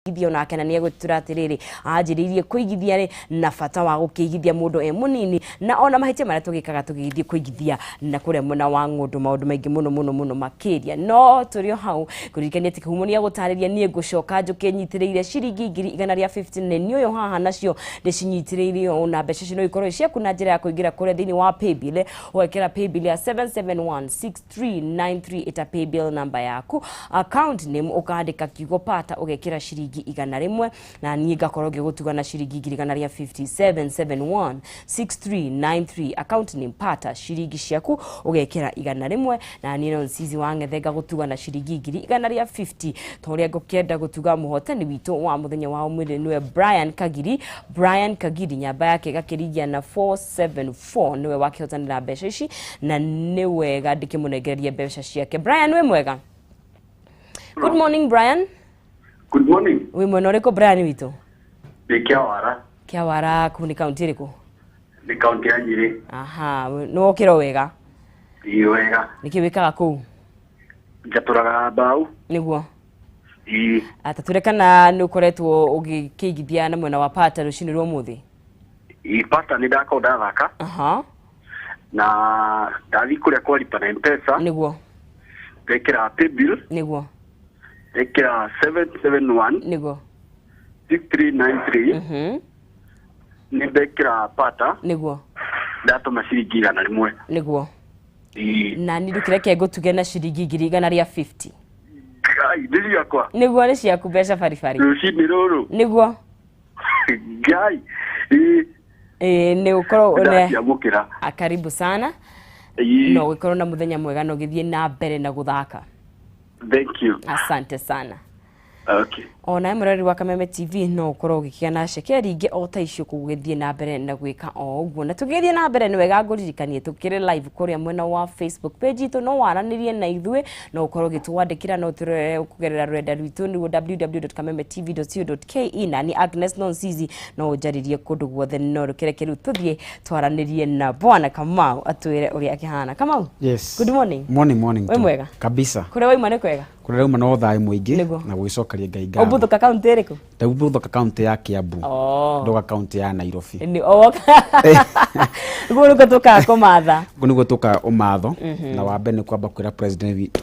Kũigithia onake na nĩ egũtwĩra atĩrĩrĩ, anjĩrĩirie kũigithia rĩ na bata wa gũkĩigithia mũndũ e mũnini, na ona mahĩtia marĩa tũgĩkaga tũgĩgĩthiĩ kũigithia na kũrĩa mwena wa ng'ũndũ, maũndũ maingĩ mũno mũno mũno makĩria. No tũrĩ o hau kũririkania atĩ Kĩhumo nĩ egũtarĩria. Niĩ ngũcoka njũke nyitĩrĩire ciringi 100,150 nĩ niĩ ũyũ haha nacio ndĩcinyitĩrĩire ũũ, na mbeca icio no ikorwo ciĩ ciaku na njĩra ya kũingĩra kũrĩa thĩinĩ wa paybill, ũgekĩra paybill ya 7716393 ĩta paybill number yaku, account name ũkandĩka kiugo pata, ũgekĩra ciringi 100, na niĩ ngakorwo ngĩgũtuga na ciringi 100,150. 7716393, account name pata, ciringi ciaku ũgekĩra 100, na niĩ no Nsizi wa Ng'ethe ngagũtuga na ciringi 100,150. Ta ũrĩa ngũkĩenda gũtuga mũhotani witũ wa mũthenya wa ũmũthĩ nĩwe Brian Kagiri. Brian Kagiri, nyamba yake ĩgakĩringia na 474, nĩwe wakĩhotanĩra mbeca ici, na nĩ wega ndĩkĩmũnengererie mbeca ciake. Brian, wĩ mwega? Good morning, Brian. Good morning. Wĩ mwena ũrĩkũ, Brian witũ? Ndĩ Kĩawara. Kĩawara kũu nĩ kaunti ĩrĩkũ? Nĩ kaunti ya Nyĩrĩ. Aha, nĩ wokĩra o wega? Ĩ, wega. Nĩkĩ wĩkaga kũu? Njatũraga mbaũ. Nĩguo. Ĩ. Tatwĩre kana nĩ ũkoretwo ũgĩkĩigithia na mwena wa pata rũcinĩ rwa ũmũthĩ? Ĩ, pata nĩ ndakorwo ndathaka. Na ndathiĩ kũrĩa kwa lipa na M-Pesa. Ndekĩra paybill. Ndekĩra 771 6393. Nĩ ndekĩra pata. Ndatũma ciringi 100. Ĩ. Na niĩ ndũkĩreke ngũtuge na ciringi 100,150. Ngai, nĩ ciakwa. Nĩguo, nĩ ciaku mbeca baribari. Rũcinĩ rũrũ. Nĩguo. Ngai. Ĩ. Ĩ, nĩ ũkorwo Ndaciamũkĩra. Karibu sana. Ĩ. No ũgĩkorwo na mũthenya mwega na ũgĩthiĩ na mbere na gũthaka. Thank you. Asante sana. Okay. Ona mwĩroreri wa Kameme TV, no ũkorwo ũgĩkĩgĩa na cekeri ingĩ o ta icio kũgĩthiĩ na mbere na gwĩka o ũguo. Na tũgĩthiĩ na mbere, nĩ wega ngũririkanie tũkĩrĩ live kũrĩa mwena wa Facebook page itũ, no waranĩrie na ithuĩ, no ũkorwo ũgĩtwandĩkĩra, no ũtũrore kũgerera rũrenda rwitũ nĩguo www.kamemetv.co.ke, na ni Agnes Nonsizi, no ũnjarĩrie kũndũ guothe. No rũkĩreke rĩu tũthiĩ twaranĩrie na Bwana Kamau atwĩre ũrĩa akĩhana. Kamau. Yes. Good morning. Morning, morning. Wĩ tu. mwega? Kabisa. Kũrĩa waima nĩ kwega? Kũrĩa rauma no thayũ mũingĩ Nĩguo. Na gũgĩcokeria Ngai ngatho. Ũmbuthũka kaunti ĩrĩkũ? Ndaumbuthũka kaunti ya Kiambu. Oh. Ndoka kaunti ya Nairobi. Nĩ oka guo nĩkuo tũkaga kũmatha. Guo nĩguo tũkaga ũmatho, na wa mbere nĩ kwamba kwĩra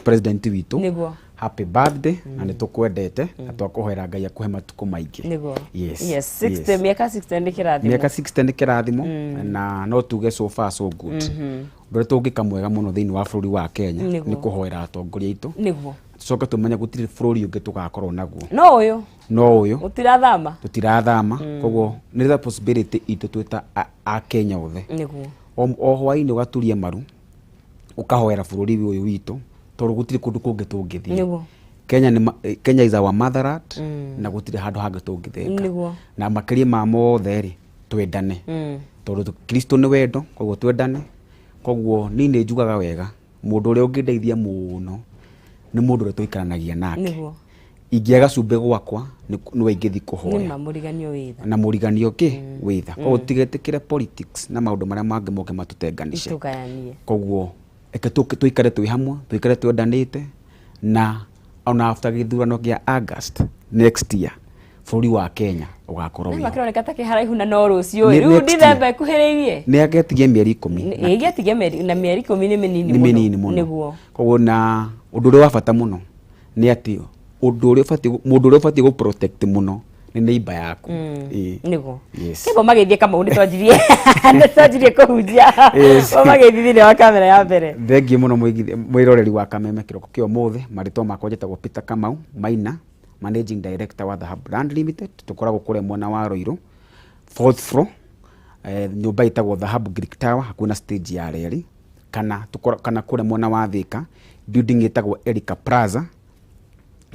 president witũ happy birthday, na nĩ tũkwendete na twakũhoera Ngai akũhe matukũ maingĩ. Yes. Yes, 60, mĩaka 60 nĩ kĩrathimo. Mĩaka 60 nĩ kĩrathimo, na no tuge so far so good. Ũndũ ũrĩa tũngĩka mwega mũno thĩinĩ wa bũrũri wa Kenya nĩ kũhoera atongoria aitũ, tũcoke tũmenye gũtirĩ bũrũri ũngĩ tũgakorwo naguo No ũyũ. No ũyũ. Ũtirathama. Tũtirathama, koguo nĩ responsibility itũ twĩ ta Akenya othe. O hwaĩ-inĩ ũgaturia maru ũkahoera bũrũri ũyũ witũ, tondũ gũtirĩ kũndũ kũngĩ tũngĩthiĩ. Kenya nĩ Kenya is our motherland, na gũtirĩ handũ hangĩ tũngĩthenga. Na makĩria ma mothe rĩ, twendane, tondũ Kristo nĩ wendo, koguo twendane. Koguo niĩ nĩ njugaga wega, mũndũ ũrĩa ũngĩndeithia mũno nĩ mũndũ ũrĩa tũikaranagia nake. Ingĩaga cumbĩ gwakwa, nĩwe ingĩthiĩ kũhoya. Nĩma, mũriganio wĩ tha. Na mũriganio kĩ wĩ tha. Koguo tigetĩkĩre politics na maũndũ marĩa mangĩ moke matũtenganishe. Itũgayanie. Koguo reke tũikare twĩ hamwe, tũikare twendanĩte, na ona after gĩthurano kĩa August next year, bũrũri wa Kenya ũgakorwo Nĩ wĩ ho. makĩroneka ta kĩharaihu na no rũciũ. Nĩ Rĩu next year. December ĩkuhĩrĩirie. Nĩ agetigia mĩeri 10. Ĩgĩatigia mĩeri, na mĩeri 10 nĩ mĩnini Nĩ mũno. mĩnini mũno. Koguo na ũndũ ũrĩa wa bata mũno nĩ atĩ ũndũ ũrĩa ũbatiĩ, mũndũ ũrĩa ũbatiĩ gũ protect mũno nĩ neighbor yaku. Ĩĩ. Yes. Kĩbo magĩthiĩ, Kamau, nĩ twanjirie kũhunjia. O magĩthiĩ thĩinĩ wa kamera ya mbere. Thengiũ mũno mwĩroreri wa Kameme kĩroko kĩa ũmũthĩ. Marĩtwa makwa njĩtagwo Peter Kamau Maina, Managing Director wa Dhahab Brand Limited. Tũkoragwo kũrĩa mwena wa Ruiru, fourth floor, nyũmba ĩtagwo Dhahabu Greek Tower, hakuhĩ na stage ya reri, kana kũrĩa mwena wa Thika, building ĩtagwo Erica Plaza,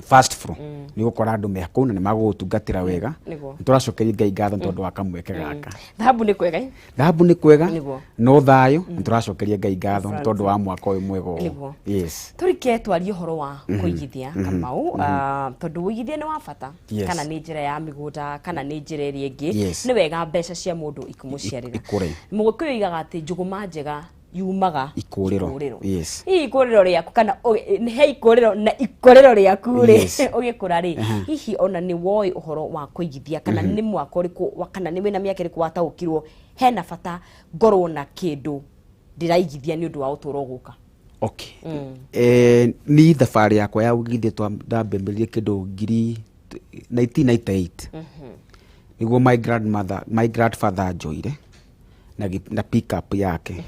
first floor. Nĩ ũgũkora andũ me kũu na nĩ magũgũtungatĩra wega. Nĩ tũracokeria Ngai ngatho nĩ tondũ wa kamweke gaka. Thahabu nĩ kwega. Thahabu nĩ kwega. No thayũ, nĩ tũracokeria Ngai ngatho nĩ tondũ wa mwaka ũyũ mwega ũũ. Yes. Tũrike twarie ũhoro wa kũigithia, Kamau, tondũ ũigithia nĩ wa bata. Kana nĩ njĩra ya mĩgũnda, kana nĩ njĩra ĩrĩa ĩngĩ, nĩ wega mbeca cia mũndũ ikũmũciarĩra. Ikũre. Mũgĩkũyũ oigaga atĩ njũgũma njega Yumaga Ikũrĩro. Yes. Hihi ikũrĩro rĩaku kana he ikũrĩro na ikũrĩro rĩaku rĩ, ũgĩkũra rĩ, hihi ona nĩ woĩ ũhoro wa kũigithia, kana nĩ mwaka ũrĩkũ kana nĩ wĩna mĩaka ĩrĩkũ wataũkirwo hena bata ngorwo na kĩndũ ndĩraigithia nĩ ũndũ wa ũtũũro gũka? Okay, ni thabarĩ yakwa ya ũigithia ndambĩrĩirie kĩndũ ngiri 1998, nĩguo my grandmother, my grandfather anjoire na pickup yake,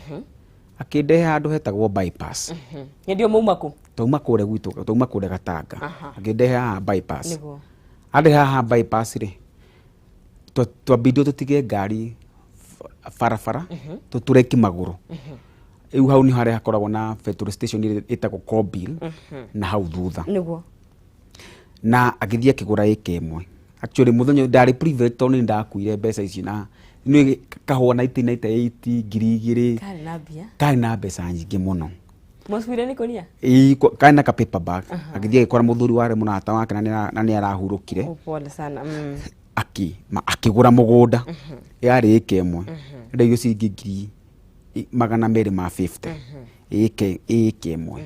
akĩndehe handũ hetagwo Bypass. Hĩndĩ ĩyo mauma kũ? Tauma kũrĩa gwitũ, tauma kũrĩa Gatanga. Akĩndehe haha Bypass. Andehe haha Bypass rĩ, twambindio tũtige ngari barabara, tũtũreki magũrũ. Rĩu hau nĩ harĩa hakoragwo na petrol station ĩrĩa ĩtagwo Kobil na hau thutha. Na agĩthiĩ akĩgũra ĩka ĩmwe. Actually, mũthenya ũyũ ndarĩ private tondũ nĩ ndakuire mbeca ici na nĩ kahũa 1998, 2000. Karĩ na mbia. Karĩ na mbeca nyingĩ mũno. Mũcuire nĩ kũnia? Ĩĩ, karĩ na ka paper bag. Agĩthiĩ agĩkora mũthuri warĩ mũrata wake na nĩ arahurũkire. Oh, pole sana. Akĩgũra mũgũnda, yarĩ ĩka ĩmwe, endagio ciringi ngiri 250 ĩka ĩmwe.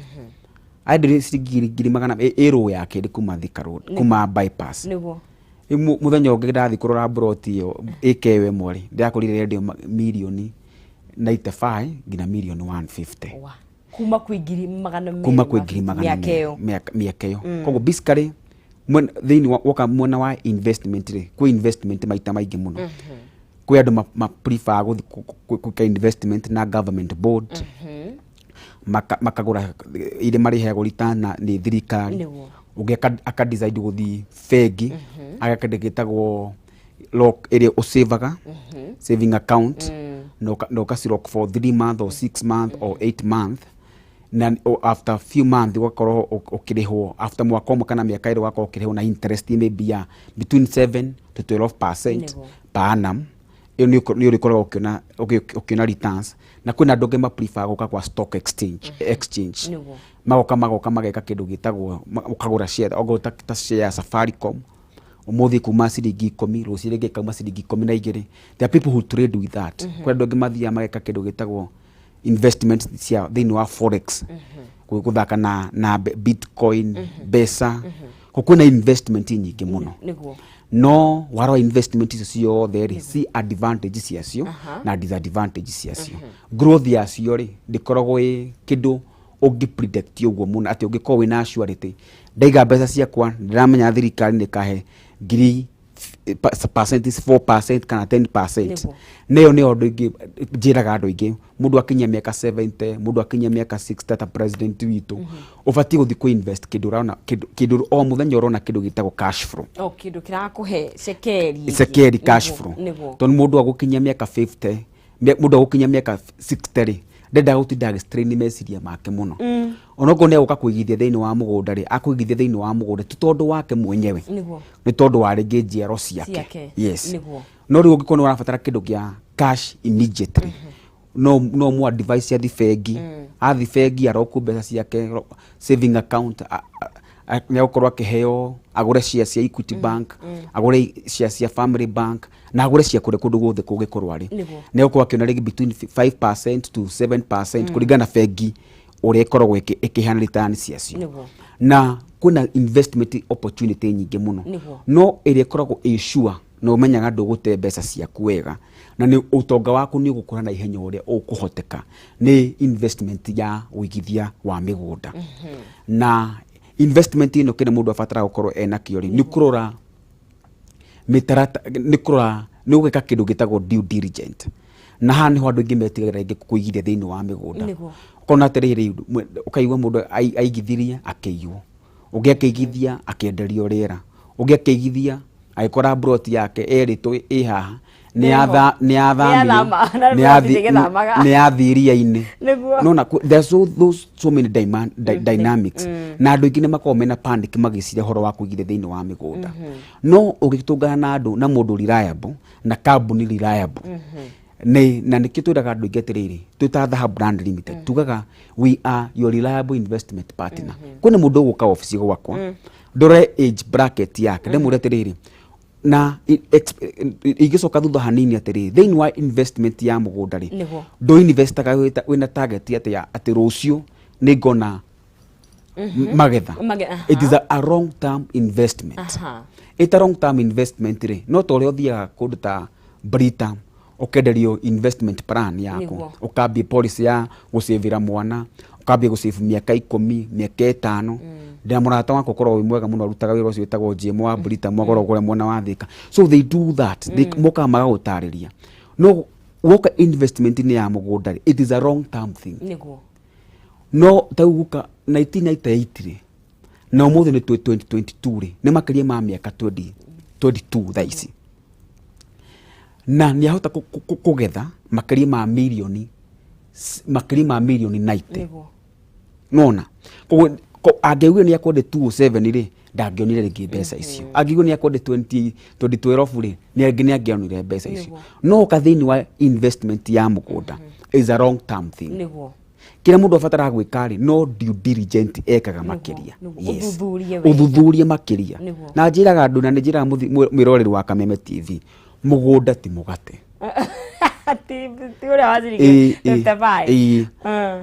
Endirie ciringi ngiri magana ĩrũ ya kerĩ kuma Thika Road, kuma Bypass. Rĩu mũthenya ũngĩ ndathiĩ kũrora mburoti ĩyo, ĩka ĩyo ĩmwe rĩ, ndĩrakorire yendio mirioni 95 nginya mirioni 150. Wa. Kuma kwĩ 200,000 Kuma kwĩ ngiri magana mĩaka ĩyo. Mĩaka ĩyo. Koguo basically thĩinĩ wa woka mwena wa investment rĩ, kwĩ investment maita maingĩ mũno. Kwĩ andũ ma prefer gũthiĩ gwĩka investment na government board, makagũra iria marĩheagwo return na nĩ thirikari. Ũngĩ aka decide gũthiĩ bengi, ageka kĩndũ gĩtagwo lock, ĩrĩa ũsavaga, saving account, na ũkacilock for 3 month or 6 month or 8 month, na after few months ũgakorwo ũkĩrĩhwo, after mwaka ũmwe kana mĩaka 2 ũgakorwo ũkĩrĩhwo na interest maybe ya between 7 to 12% per annum. Ĩyo nĩ ũrĩkoragwo ũkĩona returns. Na kwĩna andũ angĩ ma prefer gũka kwa stock exchange. Magoka mageka kĩndũ gĩtagwo ũkagũra share, okorwo ta share ya Safaricom ũmũthĩ kuma ciringi 10, rũciũ rĩngĩ ĩkauma ciringi 12. There are people who trade with that. Kwĩ andũ angĩ mathiaga mageka kĩndũ gĩtagwo investment cia thĩinĩ wa forex, gũthaka na bitcoin, mbeca. Kwĩna investment nyingĩ mũno. No warora investment icio ciothe rĩ, ci advantage ciacio na disadvantage ciacio. Growth yacio rĩ, ndĩkoragwo ĩ kĩndũ ũngĩ predict ũguo mũno atĩ ũngĩkorwo wĩna surety, ndaiga mbeca ciakwa ndĩramenya thirikari nĩ ĩkahe ngiri percent is 4% kana 10%. Nĩyo nĩyo andũ aingĩ njĩraga andũ aingĩ, mũndũ akinyia mĩaka 70, mũndũ akinyia mĩaka 60, ta president witũ, ũbatiĩ gũthiĩ kũ invest kĩndũ ũrona, kĩndũ o mũthenya ũrona kĩndũ gĩtagwo cash flow. O kĩndũ kĩrakũhe cekeri ĩngĩ. Cekeri, cash flow. Tondũ mũndũ agũkinyia mĩaka 50, mũndũ agũkinyia mĩaka 60 rĩ, ndendaga gũtinda agĩstrain meciria make mũno. Onokorwo nĩ egũka kũigithia thĩinĩ wa mũgũnda rĩ, akũigithia thĩinĩ wa mũgũnda ti tondũ wake mwenyewe, nĩ tondũ wa rĩngĩ njiaro ciake. Ciake. Yes. No rĩu ũngĩkorwo nĩ ũrabatara kĩndũ kĩa cash immediately, no mu advice athi bengi, athi bengi aroku mbeca ciake saving account, nĩ egũkorwo akĩheo agũre share cia Equity Bank, agũre share cia Family Bank, na agũre cia kũrĩa kũndũ guothe kũngĩkorwo arĩ. Nĩ egũkorwo akĩona rĩngĩ between 5% to 7% kũringana na bengi ũrĩa ĩkoragwo ĩkĩheana return ciacio. Na kwĩna investment opportunity nyingĩ mũno. No ĩrĩa ĩkoragwo ĩ sure na ũmenyaga ndũgũte mbeca ciaku wega na nĩ ũtonga waku nĩ ũgũkũra na ihenya ũrĩa ũkũhoteka nĩ investment ya ũigithia wa mĩgũnda. Na investment ĩno, kĩrĩa mũndũ abataraga gũkorwo ena kĩo rĩ, nĩ kũrora mĩtarata, nĩ kũrora, nĩ gũgĩka kĩndũ gĩtagwo due diligence. Na haha nĩho andũ aingĩ metigagĩra rĩngĩ kũigithia thĩinĩ wa mĩgũnda. Ũkona atĩrĩrĩ, ũkaigua mũndũ aigithirie akĩiywo, ũngĩ akĩigithia akĩenderio rĩera, ũngĩ akĩigithia agĩkora mburoti yake erĩtwo ĩ haha nĩ Nĩho. nĩ yathamio. Nĩ yathama, na nĩ mburoti ndĩgĩthamaga. Nĩ yathiĩ iria-inĩ. Nona there's those so many dynamics, na andũ aingĩ nĩ makoragwo mena panic magĩciria ũhoro wa kũigithia thĩinĩ wa mĩgũnda. No ũgĩtũngana na andũ na mũndũ reliable na kambuni reliable, nĩ na nĩkĩo twĩraga andũ aingĩ atĩrĩrĩ, twĩ ta Dhahabu Land Limited, tugaga we are your reliable investment partner. Kwĩna mũndũ ũgũka obici gwakwa, ndore age bracket yake, ndĩmũre atĩrĩrĩ, Na ingĩcoka thutha hanini atĩrĩ, thĩinĩ wa investment ya mũgũnda rĩ, ndũ investaga wĩna target atĩ atĩ rũciũ nĩ ngona magetha. It is a long term investment. Ĩta long term investment rĩ, no ta ũrĩa ũthiaga kũndũ ta Britam ũkenderio investment plan yaku, ũkambia policy ya gũcĩvĩra mwana, ũkambia gũcĩvu mĩaka 10, mĩaka 5. Ndĩna mũrata wakwa ũkoragwo wĩ mwega mũno, arutaga wĩra ũcio wĩtagwo GM wa Britam, akoragwo kũrĩa mwena wa Thika. So they do that, they mokaga magagũtarĩria. No woka investment-inĩ ya mũgũnda rĩ, it is a long term thing. No ta rĩu guka 1998 rĩ, na ũmũthĩ nĩ 2022 rĩ, nĩ makĩria ma mĩaka 20 22 thaa ici, na nĩ ahota kũgetha makĩria ma mirioni makĩria ma mirioni 90. Nona koguo angĩaugire nĩ akwende 207 rĩ, ndangĩonire rĩngĩ mbeca icio. Angĩaugire nĩ akwende 20 2012 rĩ, nĩ angĩ nĩ angĩonire mbeca icio. No ũka thĩinĩ wa investment ya mũgũnda is a long term thing. Kĩrĩa mũndũ abataraga gwĩka rĩ, no due diligent ekaga makĩria. Yes. Ũthuthurie wega. Ũthuthurie makĩria. Na njĩraga andũ, na nĩ njĩraga mwĩroreri wa Kameme TV, mũgũnda ti mũgate. Ti ũrĩa wa ciringi 55. Ĩĩ.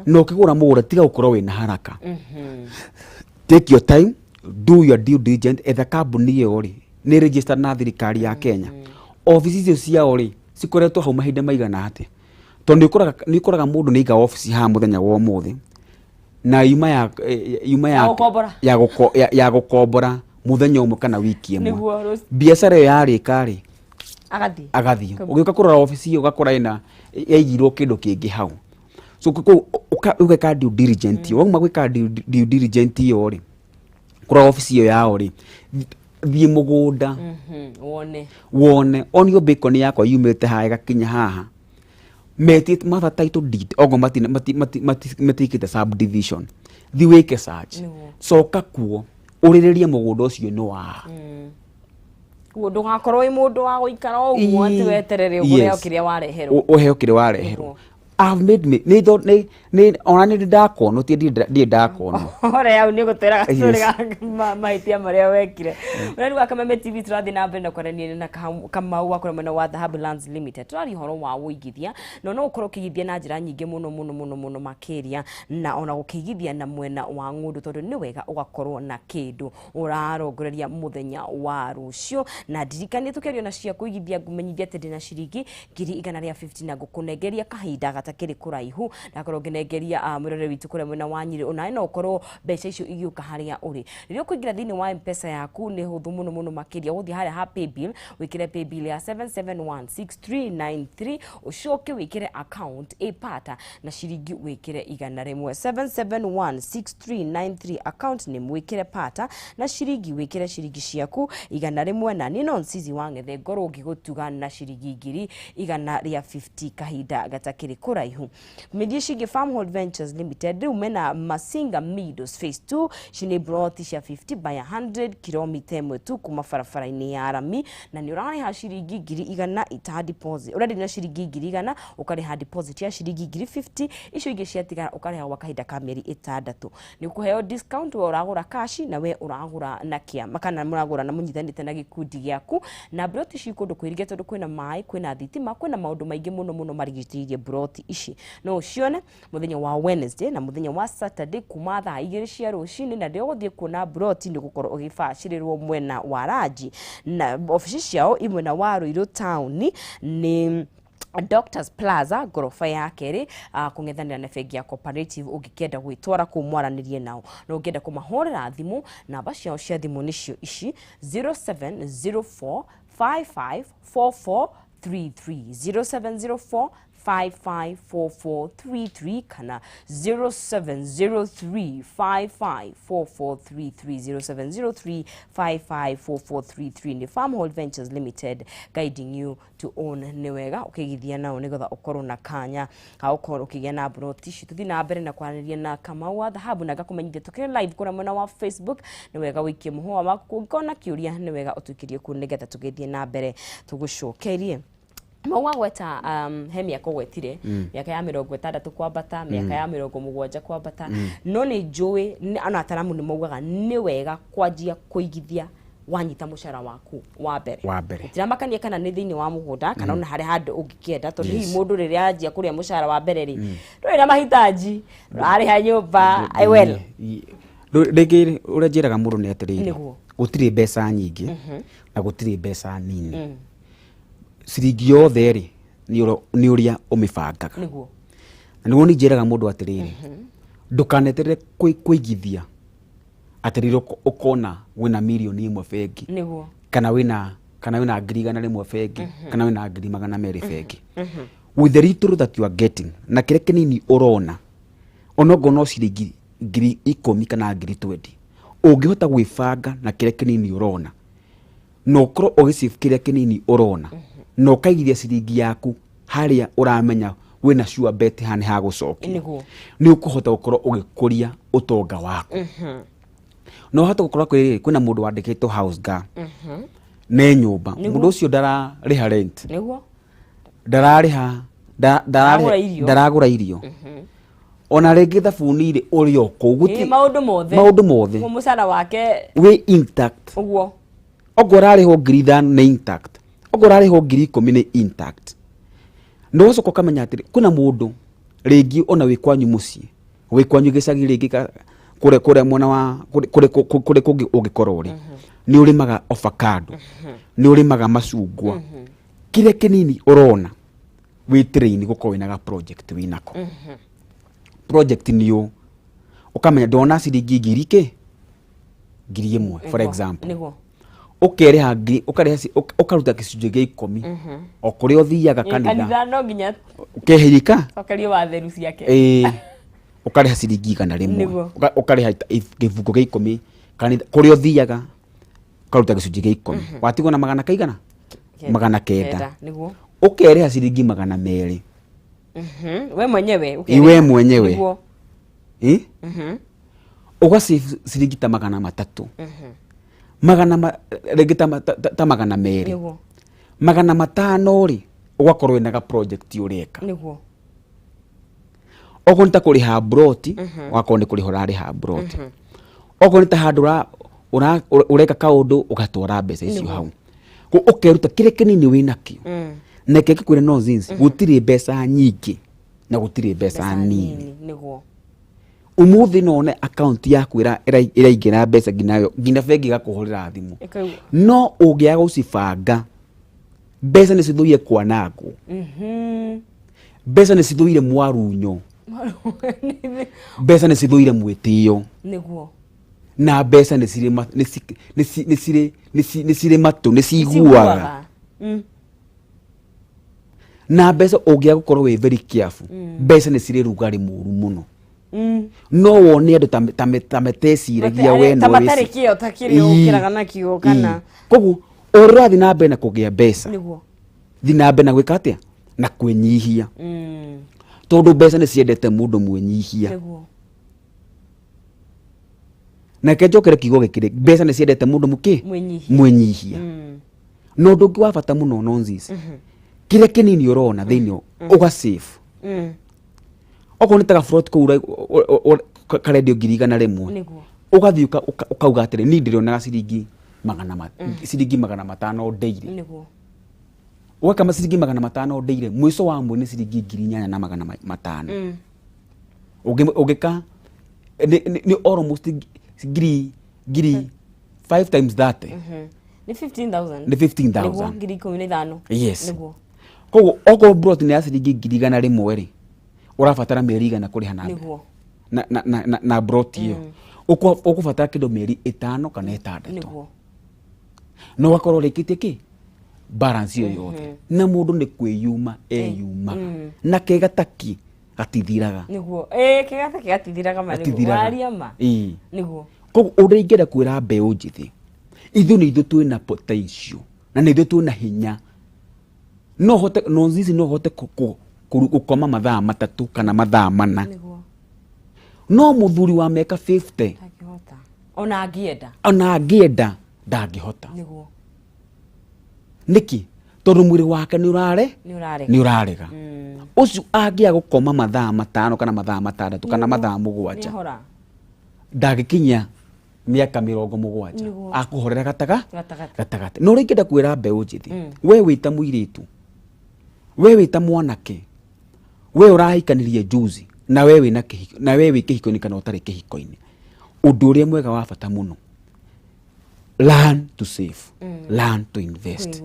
Na ũkĩgũra mũgũnda, tiga gũkorwo wĩna haraka. Take your time, do your due diligence. Etha kambuni ĩyo rĩ, nĩ registered na thirikari ya Kenya? Obici icio ciao rĩ, cikoretwo hau mahinda maigana atĩa? Tondũ nĩ ũkoraga mũndũ nĩ aiga obici haha mũthenya wa ũmũthĩ, na yuma ya yuma Ya gũkombora. Ya gũkombora mũthenya ũmwe kana wiki ĩmwe. Biacara ĩyo yarĩka rĩ, Agathiĩ. Agathiĩ. Ũgĩũka kũrora obici ĩyo, ũgakora ĩna yaigirwo kĩndũ kĩngĩ hau. So ũgeka due diligence ĩyo. Wauma gwĩka due diligence ĩyo rĩ, kũrora obici ĩyo yao rĩ, thiĩ mũgũnda. Wone. Wone onio bacon yakwa yumĩte haha ĩgakinya haha, metie matha title deed ogo matikĩte subdivision. Thi wĩke search. Coka kuo ũrĩrĩrie mũgũnda ũcio nĩ wa. Koguo ndũgakorwo wĩ mũndũ wa gũikara o ũguo atĩ weterere ũgũre o kĩrĩa wareherwo. Ũheo kĩrĩa wareherwo. I've made me nĩ nĩ nĩ ona nĩ ndakonwo, ti ndirĩ ndakonwo. Ore hau nĩ gũtwĩra gastory ga mahĩtia marĩa wekire. Ũreri wa Kameme TV, tũrathiĩ na mbere na kwaranĩria na Kamau wa kũrĩa mwena wa Dhahabu Lands Limited. Tũraria ũhoro wa ũigithia, na no ũkorwo ũkĩigithia na njĩra nyingĩ mũno mũno mũno mũno makĩria, na ona gũkĩigithia na mwena wa ng'ũndũ, tondũ nĩ wega ũgakorwo na kĩndũ ũrarongoreria mũthenya wa rũciũ. Na ndirikanie tũkĩaria na cia kũigithia, ngũmenyithia atĩ ndĩna ciringi 150,000 na ngũkũnengeria kahinda gatakĩrĩ kũraihu. Ndakorwo ngĩnengeria mwĩroreri witũ kũrĩa mwena wa Nyĩrĩ, onawe no ũkorwo mbeca icio igĩũka harĩa ũrĩ. Rĩrĩa ũkũingĩra thĩinĩ wa M-Pesa yaku, nĩ hũthũ mũno mũno makĩria. Ũgũthiĩ harĩa ha paybill, wĩkĩre paybill ya 7716393, ũcoke wĩkĩre account ĩpata na ciringi wĩkĩre 100. 7716393, account name wĩkĩre pata na ciringi wĩkĩre ciringi ciaku 100. Na niĩ no Nsizi wa Ng'ethe ngorwo ngĩgũtuga na ciringi 150,000 kahinda gatakĩrĩ kũraihu. Media ciingĩ, Farmhold Ventures Limited rĩu mena Masinga Meadows Phase 2. Ici nĩ broti cia 50 by 100, kilomita 1 tu kuma barabara-inĩ ya rami, na nĩ ũrarĩha ciringi 100,000 ita deposit. Ũrenderio na ciringi 100,000, ũkarĩha deposit ya ciringi 50,000, icio ingĩ ciatigara ũkarĩha gwa kahinda ka mĩeri 6. Nĩ ũkũheo discount we ũragũra cash na we ũragũra na kĩama kana mũragũra na mũnyitanĩte na gĩkundi gĩaku. Na broti ici kũndũ kwĩrige, tondũ kwĩna maĩ, kwĩna thitima, kwĩna maũndũ maingĩ mũno mũno marigicĩirie broti ici. No ũcione mũthenya wa Wednesday na mũthenya wa Saturday kuma thaa 2 cia rũcinĩ. Na rĩrĩa ũgũthiĩ kuona broti, nĩ ũgũkorwo ũgĩbacĩrĩrwo mwena wa Ranji, na obici ciao i mwena wa Ruiru town, nĩ Doctors Plaza, ngoroba ya kerĩ, kũng'ethanĩra na bengi ya Cooperative. Ũngĩkĩenda gwĩtwara kũu mwaranĩrie nao, na ũngĩenda kũmahũrĩra thimũ, namba ciao cia thimũ nĩcio ici: 0704 5544 33, 0704 554433 kana 0703 554433, 0703 554433. Nĩ Farmhold Ventures Limited, guiding you to own. Nĩ wega ũkĩigithia nao nĩgetha ũkorwo na kanya ga gũkorwo ũkĩgĩa na broti ici. Tũthiĩ na mbere na kwaranĩria na Kamau wa Dhahabu, na ngakũmenyithia tũkĩrĩ live kũrĩa mwena wa Facebook. Nĩ wega ũikie mũhũa waku, ũngĩkorwo na kĩũria nĩ wega ũtũikĩrie kũu nĩgetha tũgĩthiĩ na mbere tũgũcokerie. Mau wagweta he mĩaka ũgwetire, mĩaka ya 60 kwambata, mĩaka ya 70 kwambata, no nĩ njũĩ ona ataramu nĩ maugaga nĩ wega kwanjia kũigithia Wanyita mũcara waku wa mbere. Wa mbere. Gũtiramakania kana nĩ thĩinĩ wa mũgũnda kana ona harĩa handũ ũngĩkĩenda, tondũ hihi mũndũ rĩrĩa anjia kũrĩa mũcara wa mbere rĩ, ndũrĩ na mahitaji, ndũrarĩha nyũmba, well. Rĩngĩ ũrĩa njĩraga mũndũ nĩ atĩrĩrĩ, gũtirĩ mbeca nyingĩ na gũtirĩ mbeca nini. Ciringi yothe rĩ, nĩ ũrĩa ũmĩbangaga. Na nĩguo niĩ njĩraga mũndũ atĩrĩrĩ, ndũkaneterere kũigithia atĩrĩrĩ ũkona wĩna 1,000,000 bengi, kana wĩna 100,000 bengi, kana wĩna 200,000 bengi. With the little that you are getting, na kĩrĩa kĩnini ũrona, onokorwo no ciringi 10,000 kana 20,000, ũngĩhota gwĩbanga na kĩrĩa kĩnini ũrona, na ũkorwo ũgĩsave kĩrĩa kĩnini ũrona, na ũkaigithia ciringi yaku harĩa ũramenya wĩna sure bet haha nĩ hagũcokia, nĩ ũkũhota gũkorwo ũgĩkũria ũtonga waku. No ũhote gũkorwo kwĩna mũndũ wandĩkĩtwo house girl ne nyũmba, mũndũ ũcio ndararĩha rent, ndararĩha Ndaragũra irio. Ndaragũra irio, ona rĩngĩ thabuni rĩ ũrĩ o kũu. Maũndũ mothe. Maũndũ mothe. Ũguo mũcara wake wĩ intact. Okorwo ũrarĩhwo 5,000 nĩ intact, okorwo ũrarĩhwo 10,000 nĩ intact. Na ũgacoka ũkamenya atĩrĩ, kwĩna mũndũ rĩngĩ ona wĩ kwanyu mũciĩ, wĩ kwanyu gĩcagi rĩngĩ, kũrĩa mwena wa kũrĩa kũngĩ ũngĩkorwo ũrĩ, nĩ ũrĩmaga avocado, nĩ ũrĩmaga macungwa, kĩrĩa kĩnini ũrona wĩ train gũkorwo wĩna ga project wĩnako. Project nĩ ũ ũkamenya ndona ciringi ngiri kĩ 1,000, for example, ũkerĩha ngiri, ũkarĩha ũkaruta gĩcunjĩ gĩa 10 o kũrĩa ũthiaga kanitha. Kanitha no nginya ũkehĩrika cokerio wa theru ciake. Ĩĩ, ũkarĩha ciringi 100. Ũkarĩha gĩbungo gĩa 10 kanitha kũrĩa ũthiaga, ũkaruta gĩcunjĩ gĩa 10, watigwo na magana kaigana? 900. Ũkerĩha ciringi 200. We mwenyewe. Ĩ, we mwenyewe. Ĩ? Ũgasave ciringi ta 300, rĩngĩ ta 200. 500 rĩ, ũgakorwo wĩna ga project ũreka. Okorwo nĩ ta kũrĩha broti, ũgakorwo nĩ kũrĩha ũrarĩha broti. Okorwo nĩ ta handũ ũreka kaũndũ, ũgatwara mbeca icio hau. Ũkeruta kĩrĩa kĩnini wĩnakĩo. Na kĩrĩa gĩkwĩra no zins, gũtirĩ mbeca nyingĩ na gũtirĩ mbeca nini. Ũmũthĩ no one akaunti yaku ĩraingĩra mbeca nginya bengi ĩgakũhũrĩra thimũ. No ũngĩaga gũcibanga, mbeca nĩ cithũire kwanangwo. Mbeca nĩ cithũire mwarunyo, mbeca nĩ cithũire mwĩtĩo. Na mbeca nĩ cirĩ nĩ nĩ cirĩ nĩ cirĩ matũ, nĩ ciguaga. Na mbeca ũngĩaga gũkorwo wĩ very careful, mbeca nĩ cirĩ rugarĩ mũru mũno. No wone andũ ta meteciragia we ta no matarĩ kĩo ta kĩrĩa ũkĩraga nakĩo kana. Koguo o ũrĩa ũrathiĩ na mbere na kũgĩa mbeca, thiĩ na mbere na gwĩka atĩa? Na kwĩnyihia, tondũ mbeca nĩ ciendete mũndũ mwĩnyihia. Na reke njokere kiugo gĩkĩ, mbeca nĩ ciendete mũndũ mũkĩ? Mwĩnyihia. Mwĩnyihia. Na ũndũ ũngĩ wa bata mũno, nonsense, kĩrĩa kĩnini ũrona thĩinĩ ũga save. Okorwo nĩ ta gaburoti kũu karendio 100,000, ũgathiĩ ũkauga atĩrĩ, niĩ ndĩrĩonaga ciringi 500 daily. Ũgaka ciringi 500 daily, mũico wa mweri nĩ ciringi 8,500. Ũngĩka nĩ almost ngiri 5 times 30. Nĩ 15,000. Nĩ 15,000. Nĩguo, 15,000. Yes. Koguo okorwo broti nĩ ya ciringi 100,000 rĩ, ũrabatara mĩeri 100 kũrĩha na na broti ĩyo. Ũkũbatara kĩndũ mĩeri 5 kana 6. No ũgakorwo ũrĩkĩtie kĩ balance ĩyo yothe. Na mũndũ nĩ kwĩyuma eyumaga, na kega taki gatithiraga. Nĩguo, ĩĩ, kĩgata gĩgatithiraga ma, nĩguo. Gatithiraga. Waria ma. Ĩĩ. Koguo ũrĩa ingĩenda kwĩra mbeũ njĩthĩ, ithuĩ nĩ ithuĩ twĩna potential na nĩ ithuĩ twĩna hinya. No hote no zizi, no hote gũkoma mathaa 3 kana mathaa 4. No mũthuri wa mĩaka 50 Ndangĩhota ona angĩenda. Ona angĩenda ndangĩhota. Nĩkĩ? Tondũ mwĩrĩ wake nĩ ũrare Nĩ ũrarega. Nĩ ũrarega. Ũcio angĩaga gũkoma mathaa 5 kana mathaa 6 kana mathaa 7, Nĩahora. ndangĩkinyia Mĩaka 70. Akũhorera gataga Gatagatĩ. Gatagatĩ. No rĩngĩ kwĩra mbeũ njĩthĩ, we wĩta mũirĩtu, we wĩta mwanake, we ũrahikanirie juzi, na we wĩna kĩhiko, na we wĩ kĩhiko-inĩ kana ũtarĩ kĩhiko-inĩ, ũndũ ũrĩa mwega wa bata mũno, learn to save, learn to invest.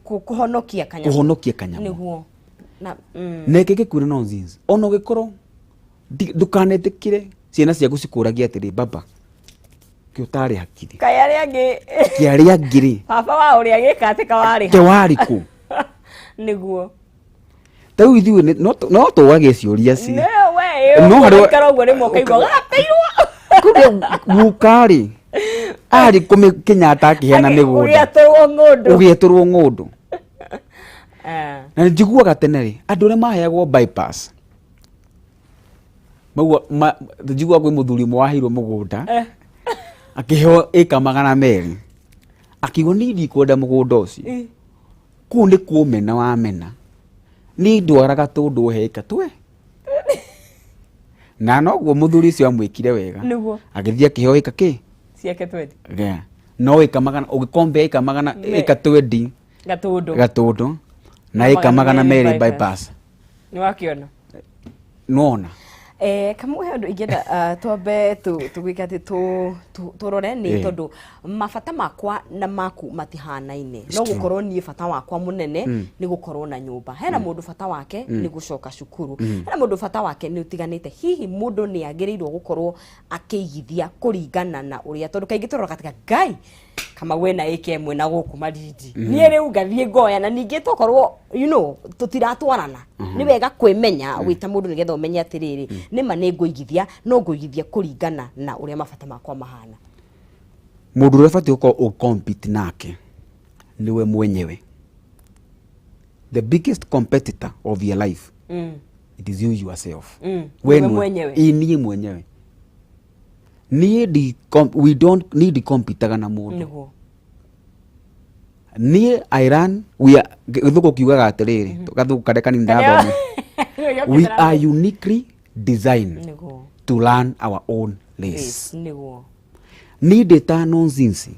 Kũhonokia kanyamũ. Kũhonokia kanyamũ. Nĩguo na Na ĩkĩ gĩkwĩra nonsense, ona ũgĩkorwo ndũkanetĩkĩre ciana ciaku cikũragia atĩrĩ, "Baba, kĩ ũtarĩ hakiri?" Kaĩ arĩa angĩ Kĩ arĩa angĩ rĩ? Baba wa ũrĩa gĩka atĩ kawarĩ Ke warĩ kũ? Ta rĩu ithuĩ no tũwagie ciũria ci No we No harĩ- ũikara ũguo rĩmwe ũkaigua gateirwo. Kumbe guka-rĩ arĩ kũ Kenyatta akĩheana mĩgũnda? Ũgĩatũrwo ng'ũndũ. Ũgĩetũrwo ng'ũndũ. Na nĩ njiguaga tene rĩ, andũ arĩa maheagwo bypass maugua njiguaga kwĩ mũthuri ũmwe waheirwo mũgũnda, akĩheo ĩka 200, akiuga, "Niĩ ndikwenda mũgũnda ũcio." Kũu nĩ kũmena wamena, niĩ ndwaraga tũndũ he ĩka twe na noguo mũthuri ũcio amwĩkire wega. Agĩthiĩ akĩheo ĩka kĩ? Ciake 20. Yeah. No ĩka magana ũgĩkombea ĩka magana ĩka 20 Gatũndũ. Gatũndũ na ĩka 200 200 bypass. Nĩ wakĩona. Nona. Kamwe he ũndũ ingĩenda twambe tũgwĩke atĩ tũrore nĩ tondũ mabata makwa na maku matihanaine. No True. gũkorwo niĩ bata wakwa mũnene nĩ gũkorwo na nyũmba, hena mũndũ bata wake nĩ gũcoka cukuru, hena mũndũ bata wake nĩ ũtiganĩte. Hihi mũndũ nĩ agĩrĩirwo gũkorwo akĩigithia kũringana na ũrĩa, tondũ kaingĩ tũroraga tiga ngai kama wena ĩka ĩmwe na gũkũ Malindi, niĩ rĩu ngathiĩ ngoya na ningĩ tokorwo tũtiratwarana. Nĩ wega kwĩmenya wĩta mũndũ nĩgetha ũmenye atĩrĩrĩ, nĩma nĩ ngũigithia, no ngũigithia kũringana na ũrĩa mabata makwa mahana. Mũndũ ũrĩa ũbatiĩ gũkorwo ũcompete nake nĩwe mwenyewe. The biggest competitor of your life, it is you yourself. We Niwe mwenyewe. mwenyewe. Ĩ, niĩ mwenyewe, niĩ ndi we don't niĩ ndicompetaga na mũndũ. Niĩ I run, we are, gĩthũngũ kiugaga atĩrĩrĩ, gathũngũ karĩa kanini ndathoma, we are uniquely designed to run our own race. Race, nĩguo. Niĩ ndĩ ta nonsense,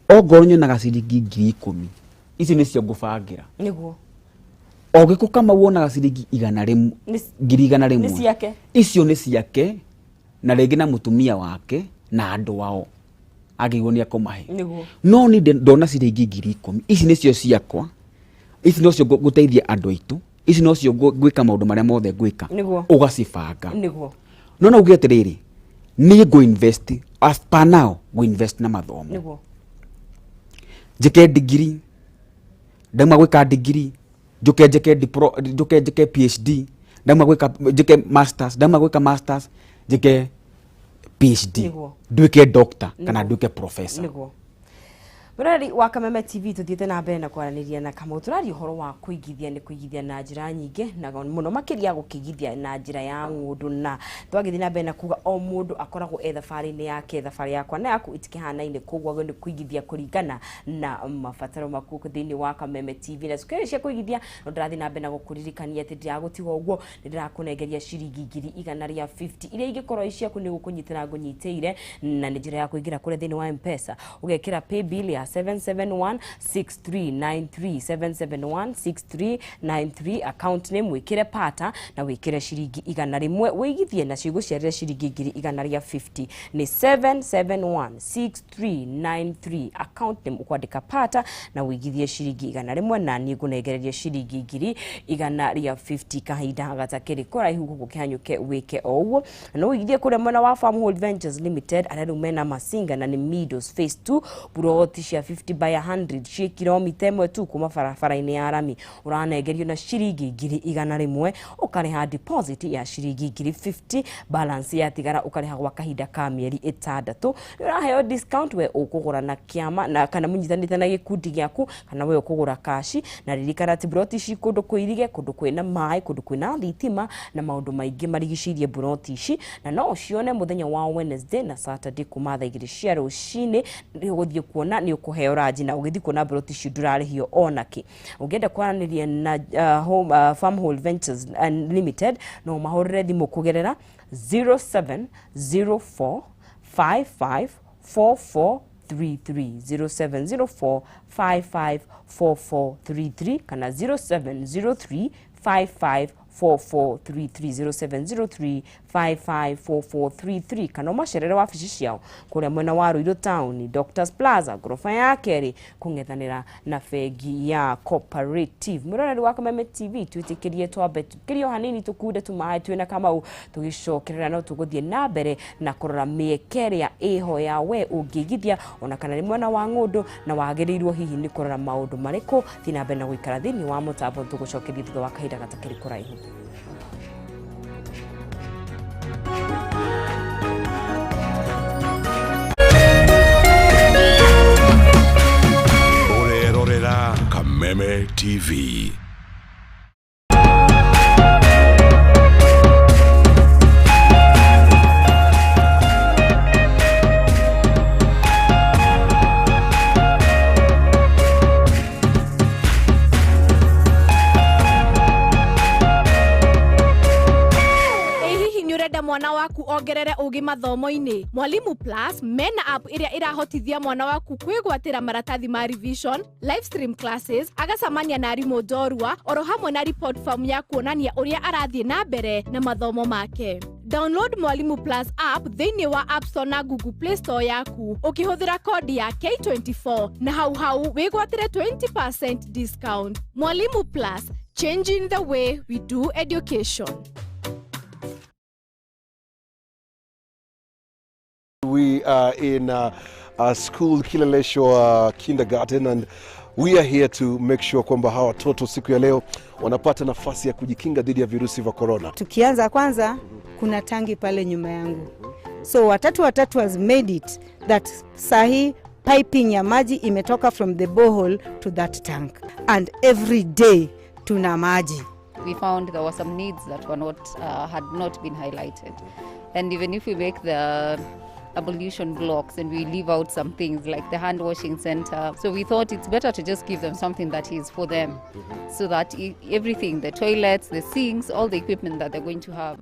ongorwo nyonaga ciringi 10,000, ici nĩcio ngũbangĩra. O gĩkũ kama wonaga ciringi 100, 100,000, Nĩ ciake. Icio nĩ ciake na rĩngĩ na mũtumia wake na andũ ao angĩigwo nĩ akũmahe. No niĩ ndona ciringi 10,000, ici nĩcio ciakwa, ici nocio ngũteithia andũ aitũ, ici nocio ngwĩka maũndũ marĩa mothe ngwĩka. Ũgacibanga. No uge atĩrĩrĩ, niĩ ngũ invest as per now, ngũ invest na mathomo, njĩke ndigiri, ndauma gwĩka ndigiri njuke njĩke njuke njĩke PhD, ndauma gwĩka njĩke masters, ndauma gwĩka masters njĩke PhD, nduĩke doctor kana nduĩke professor. Nĩguo. Mũrori wa Kameme TV, tũthiĩte na mbere na kwaranĩria na Kamau. Tũraria ũhoro wa kũigithia, nĩ kũigithia na njĩra nyingĩ, na mũno makĩria gũkĩigithia na njĩra ya ng'ũndũ. Na twagĩthiĩ na mbere na kuga o mũndũ akoragwo e thabarĩ-inĩ yake, thabarĩ yakwa na yaku itikĩhanaine, koguo nĩ kũigithia kũringana na mabataro maku. Thĩinĩ wa Kameme TV na cukuru cia kũigithia, no ndĩrathiĩ na mbere na gũkũririkania atĩ ndiragũtiga ũguo, nĩ ndĩrakũnengeria ciringi 150,000 iria ingĩkorwo i ciaku, nĩ gũkũnyitĩra ngũnyitĩire, na nĩ njĩra ya kũingĩra kũrĩa thĩinĩ wa M-Pesa, ũgekĩra paybill ya 7716393, 7716393, account name wĩkĩre pata na wĩkĩre ciringi 100, wĩigithie na cigũciarĩre ciringi 150,000. Nĩ 7716393, account name ũkwandĩka pata na wĩigithie ciringi 100, na niĩ ngũnengereria ciringi 150,000 kahinda gatakĩrĩ kũraihu. Gũkũ kĩhanyũke wĩke o ũguo. Na no ũigithie kũrĩa mwena wa Farmhold Ventures Limited, arĩa rĩu mena Masinga na nĩ Meadows Phase 2, buroti cia 50 by 100 ciĩ kilomita 1 tu kuma barabara-inĩ ya rami. Ũranengerio na ciringi 100,000, ũkarĩha deposit ya ciringi 50,000, balance yatigara ũkarĩha gwa kahinda ka mĩeri 6. Nĩ ũraheo discount we ũkũgũra na kĩama na kana mũnyitanĩte na gĩkundi gĩaku, kana we ũkũgũra kashi. Na ririkana atĩ buroti ici kũndũ kũirige, kũndũ kwĩna maĩ, kũndũ kwĩna thitima na maũndũ maingĩ marigicĩirie buroti ici. Na no ũcione mũthenya wa Wednesday na Saturday kuma thaa 2 cia rũcinĩ. Nĩ ũgũthiĩ kuona, nĩ ũkũheo ranji, na ũgĩthiĩ kuona buroti ici ndũrarĩhio ona kĩ. Ũngĩenda kwaranĩria na Farmhold Ventures Limited, no mahũrĩre thimũ kũgerera 0704 55. 4433, 0704 554433 kana 0703 554433, 0703 554433, kana ũmacerere wabici ciao kũrĩa mwena wa Ruiru Town, Doctors Plaza, ngoroba ya kerĩ, kũng'ethanĩra na bengi ya Cooperative. Mwĩroreri wa Kameme TV, twĩtĩkĩrie twambe tũkĩrie o hanini, tũkunde tũmaĩ twĩna Kamau, tũgĩcokerera no tũgũthiĩ na mbere na kũrora mĩeke ĩrĩa ĩho ya we ũngĩigithia ona kana nĩ mwena wa ng'ũndũ, na wagĩrĩirwo hihi nĩ kũrora maũndũ marĩkũ. Thiĩ na mbere na gũikara thĩinĩ wa mũtambo, tũgũcokeria thutha wa kahinda gatakĩrĩ kũraihu. Ũrerorera Kameme TV. Ĩ hihi nĩ ũrenda mwana waku ongerere ũgĩ mathomo-inĩ? Mwalimu Plus mena app ĩrĩa ĩrahotithia mwana waku kwĩgwatĩra maratathi ma revision, live stream classes, agacamania na arimũ njorua, oro hamwe na report form ya kuonania ũrĩa arathiĩ na mbere na mathomo make. Download Mwalimu Plus app thĩinĩ wa App Store na Google Play Store yaku ũkĩhũthĩra kodi ya K24, na hau hau wĩgwatĩre 20% discount. Mwalimu Plus, changing the way we do education. We are in a school, Kileleshwa Kindergarten, and we are here to make sure kwamba hawa watoto siku ya leo wanapata nafasi ya kujikinga dhidi ya virusi vya corona. Tukianza kwanza, kuna tangi pale nyuma yangu. So Watatu Watatu has made it that sahi piping ya maji imetoka from the borehole to that tank. And every day tuna maji. We found there were some needs that were not had not been highlighted. And even if we make the ablution blocks and we leave out some things like the hand washing center, so we thought it's better to just give them something that is for them, so that everything, the toilets, the sinks, all the equipment that they're going to have.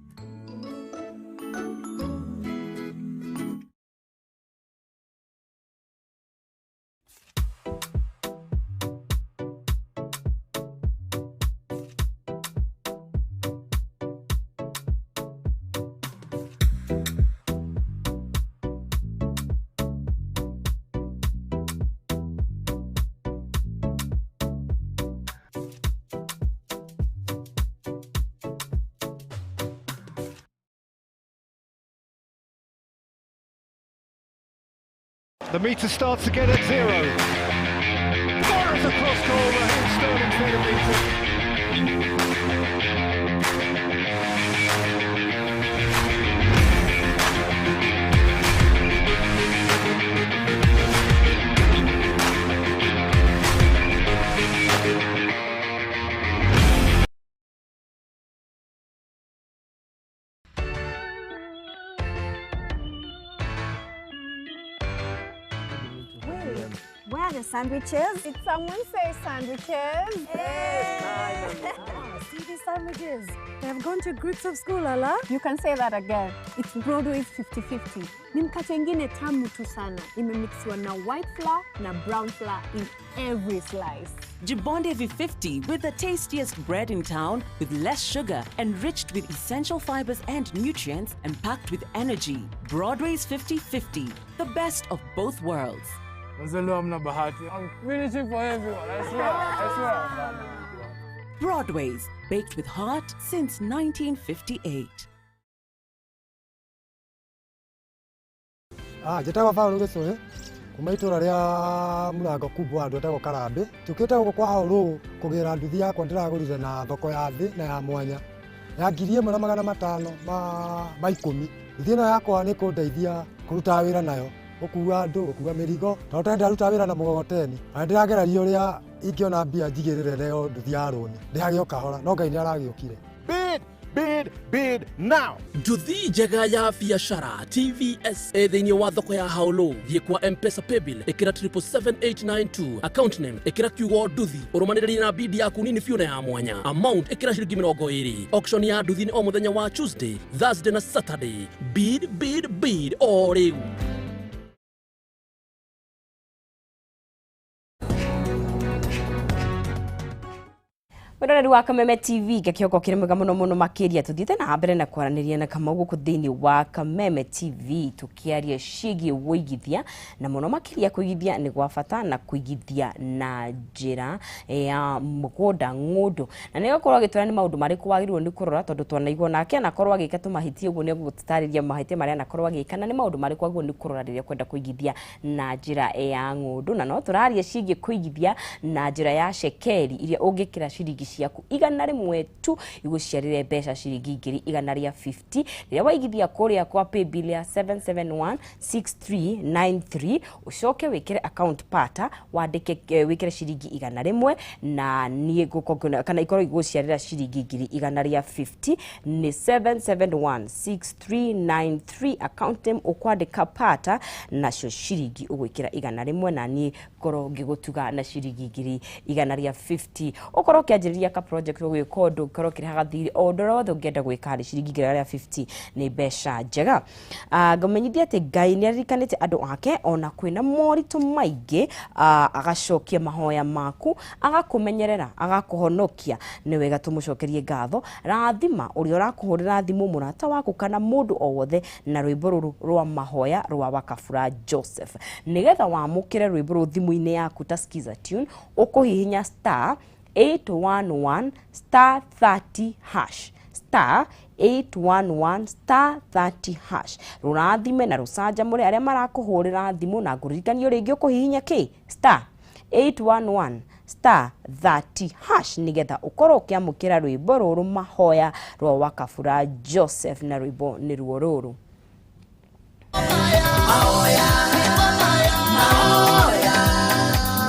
The meter starts again at 0. Fires across goal, Raheem Sterling's there to beat it. Where are the sandwiches? Did someone say sandwiches? Hey. See these sandwiches? They have gone to groups of school, Ala. You can say that again. It's Broadway's 50-50. Ni mkate ingine tamu tu sana. Imemixiwa na white flour na brown flour in every slice. Jibonde V50 with the tastiest bread in town, with less sugar, enriched with essential fibers and nutrients, and packed with energy. Broadway's 50-50, the best of both worlds. I'm finishing for everyone, I swear, I swear. Broadway's, baked with heart since 1958. Njĩtagwo Paul Gĩcũhĩ kuma itũra rĩa Mũrango Kubwa andũ etagwo Karambĩ. Njũkĩte gũkũ kwa Haũrũ kũgĩra nduthi yakwa ndĩragũrire na thoko ya thĩ na ya mwanya ya 1510. Nduthi ĩno yakwa nĩ kũndeithia kũruta wĩra nayo, gũkua andũ, gũkua mĩrigo, tondũ tene ndĩraruta wĩra na mũgogoteni na nĩndĩrageraria ũrĩa ingĩona mbia njigĩrĩre nayo nduthi ya rũni, ndĩhage o kahora, no Ngai nĩaragĩũkire. Bid, bid, bid now. Nduthi njega ya biashara TVS ĩ thĩinĩ wa thoko ya Haũlũ. Thiĩ kwa M-Pesa paybill, ĩkĩra 777892, account name ĩkĩra kiugo nduthi, ũrũmanĩrĩrie na bid yaku nini biũ na ya mwanya, amount ĩkĩra ciringi 20. Auction ya nduthi nĩ o mũthenya wa Tuesday, Thursday na Saturday. Bid, bid, bid o rĩu. Mwĩroreri wa Kameme TV, ngakĩhoko kĩrĩ mwega mũno mũno makĩria. Tũthiĩte na mbere na kwaranĩria na Kamau gũkũ thĩinĩ wa Kameme TV, tũkĩaria ciĩgiĩ wũigithia, na mũno makĩria kũigithia nĩ gwa bata, na kũigithia na njĩra ya mũgũnda ng'ũndũ, na nĩ gũkorwo agĩtwĩra nĩ maũndũ marĩkũ wagĩrĩirwo nĩ kũrora, tondũ twanaigua nake anakorwo agĩka tũmahĩtia ũguo. Nĩ egũtũtarĩria mahĩtia marĩa anakorwo agĩka na nĩ maũndũ marĩkũ wagĩrĩirwo nĩ kũrora rĩrĩa ũkwenda kũigithia na njĩra ya ng'ũndũ. Na no tũraria ciĩgiĩ kũigithia na njĩra ya cekeri, iria ũngĩkĩra ciringi ciaku 100 tu igũciarĩre mbeca ciringi 150,000 rĩrĩa waigithia kũrĩa kwa paybill ya 7716393, ũcoke wĩkĩre account pata, wandĩke wĩkĩre ciringi 100, na niĩ ngũkorwo kana ikorwo igũciarĩra ciringi 150,000. Nĩ 7716393, account name ũkwandĩka pata, nacio ciringi ũgwĩkĩra 100, na niĩ ngorwo ngĩgũtuga na ciringi 150,000, ũkorwo ũkĩanjĩrĩria ka project, ũgwĩka ũndũ, ũkorwo ũkĩrĩhaga thirĩ, o ũndũ wothe ũngĩenda gwĩka harĩ ciringi 150,000 nĩ mbeca njega. Ngũmenyithia atĩ Ngai nĩ aririkanĩte andũ ake ona kwĩna moritũ maingĩ, agacokia mahoya maku, agakũmenyerera, agakũhonokia. Nĩ wega tũmũcokerie ngatho. Rathima ũrĩa ũrakũhũrĩra thimũ, mũrata waku kana mũndũ o wothe, na rwĩmbo rũrũ rwa mahoya rwa Wakabura Joseph. Nĩgetha wamũkĩre rwĩmbo rũu thimũ-inĩ yaku ta Skiza tune, ũkũhihinya star 811 star 30 hash, star 811 star 30 hash. Rũrathime na rũcanjamũre arĩa marakũhũrĩra thimũ, na ngũririkanio rĩngĩ, ũkũhihinya kĩ? Star 811 star 30 hash, nĩgetha ũkorwo ũkĩamũkĩra rwĩmbo rũrũ mahoya rwa Wakabura Joseph, na rwĩmbo nĩ ruo rũrũ.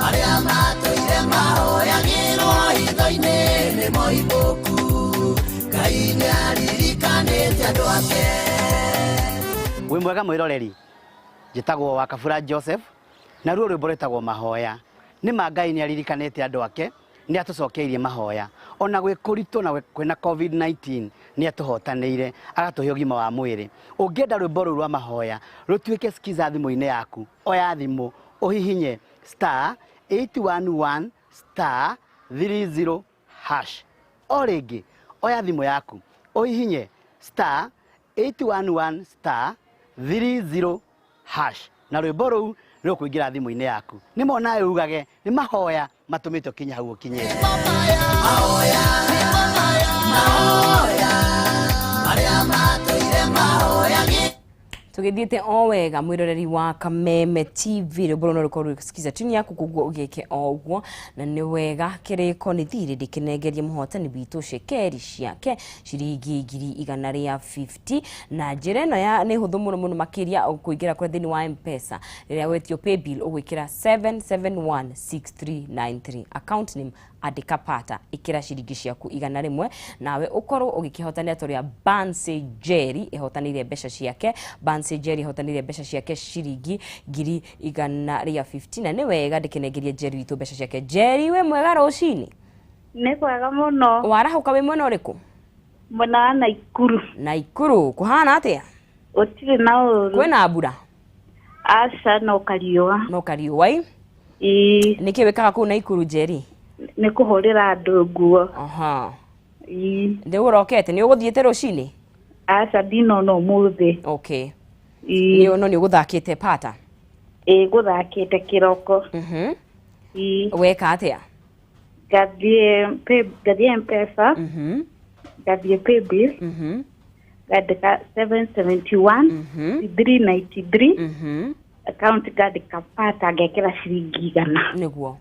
Arĩa matũire mahoyagĩrwo hitho-inĩ nĩ moimbũku, Ngai nĩ aririkanĩte andũ ake. Wĩ mwega mwĩroreri, njĩtagwo Wakabura Joseph, na ruo rwĩmbo rwĩtagwo mahoya. Nĩ ma Ngai nĩ aririkanĩte andũ ake, nĩ atũcokeirie mahoya ona gwĩ kũritũ na kwĩna COVID-19, nĩ atũhotanĩire, agatũhe ũgima wa mwĩrĩ. Ũngĩenda rwĩmbo rũu rwa mahoya rũtuĩke skiza thimũ-inĩ yaku, oya thimũ ũhihinye star 811 star 30 hash. O rĩngĩ, oya thimũ yaku ũhihinye star 811 star 30 hash, na rwĩmbo rũu rũkũingĩra thimũ-inĩ yaku. Nĩ monawe ugage nĩ mahoya matũmĩte ũkinye hau ũkinyĩte. Mahoya arĩa matũire mahoyagĩrwo. Tũgĩthiĩte o wega, mwĩroreri wa Kameme TV, rwĩmbo rũu no rũkorwo rũgĩsikiza tune yaku, koguo ũgĩke o ũguo. Na nĩ wega, kĩrĩko nĩ thirĩ, ndĩkĩnengerie mũhotani witũ cekeri ciake ciringi 150,000, na njĩra ĩno ya nĩ hũthũ mũno mũno makĩria kũingĩra kũrĩa thĩinĩ wa M-Pesa. Rĩrĩa wetio paybill, ũgwĩkĩra 7716393, account name andĩka pata, ĩkĩra ciringi ciaku 100, nawe ũkorwo ũgĩkĩhotanĩra ta ũrĩa Bansi Jerry ĩhotanĩire mbeca ciake. Bansi Jerry ĩhotanĩire mbeca ciake ciringi 150,000, na nĩ wega ndĩkĩnengerie Jerry witũ mbeca ciake. Jerry, wĩ mwega rũcinĩ? Nĩ kwega mũno. Warahũka wĩ mwena ũrĩkũ? Mwena wa Naikuru. Naikuru kũhana atĩa? Gũtirĩ na ũru. Kwĩna mbura? Aca, no kariũa. No kariũa ĩ. Ĩĩ. Nĩkĩ wĩkaga kũu Naikuru, Jerry? Nĩ kũhũrĩra andũ nguo. Aha. Ĩĩ. Nĩ ũrokete, nĩ ũgũthiĩte rũcinĩ? Aca, ndinona ũmũthĩ. Okay. Ĩĩ. Nĩ no nĩ ũgũthakĩte pata? Ĩĩ, ngũthakĩte kĩroko. Ĩĩ. Weka atĩa? Ngathiĩ M-Pesa. Ngathiĩ paybill. Ngandĩka 771 393, account ngandĩka pata, ngekĩra ciringi 100. Nĩguo.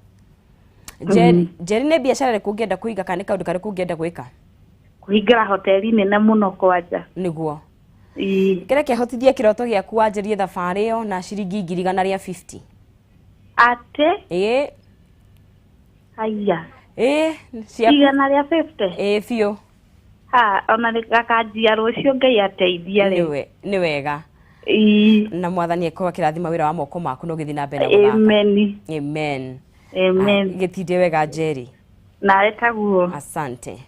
Jerry, Jerry, nĩ biacara ĩrĩkũ ũngĩenda kũiga, kana nĩ kaũndũ karĩkũ ũngĩenda gwĩka? Kũhingũra hoteli nene mũno kwanja. Nĩguo. Ĩĩ. Kĩreke hotithie kĩroto gĩaku, wanjĩrie thabarĩ ĩyo na ciringi 150,000. Atĩ? Ĩĩ. Haiya. Ĩĩ, ciaku. 150? Ĩĩ biũ. Ha, ona nĩ gakanjia rũciũ, Ngai ateithia rĩ. Nĩ wega. Ĩĩ. Na Mwathani akorwo akĩrathima wĩra wa moko maku na ũgĩthiĩ na mbere na gũthaka. Amen. Amen. Amen. Gĩtinde wega, Jerry. Nawe taguo. Asante.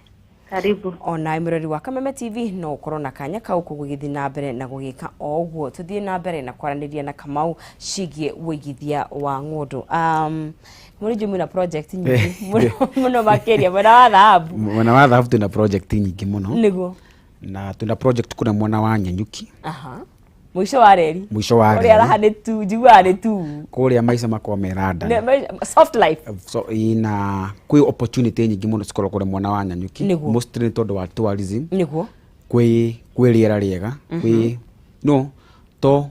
Karibu. Ona mwĩrori wa Kameme TV no ũkorwo na kanya kau gũgĩthiĩ na mbere na gũgĩka o ũguo. Tũthiĩ na mbere na kwaranĩria na Kamau ciĩgiĩ ũigithia wa ng'ũndũ. Mũrĩnjũ mwĩna project nyingĩ mũno mũno makĩria mwena wa thahabu. Mwena wa thahabu twĩna project nyingĩ mũno. Nĩguo. Na twĩna project kũrĩa mwena wa Nanyuki. Aha, mũico wa reri. Mũico wa ũrĩa reri. raha nĩ tu, njiguaga nĩ tu. Kũrĩa maica makoragwo me London. Soft life. So ina kwĩ opportunity nyingĩ mũno cikoragwo kũrĩa mwena wa Nanyuki. Nĩguo. Mostly nĩ tondũ wa tourism. Nĩguo. Kwĩ rĩera rĩega. Kwĩ no to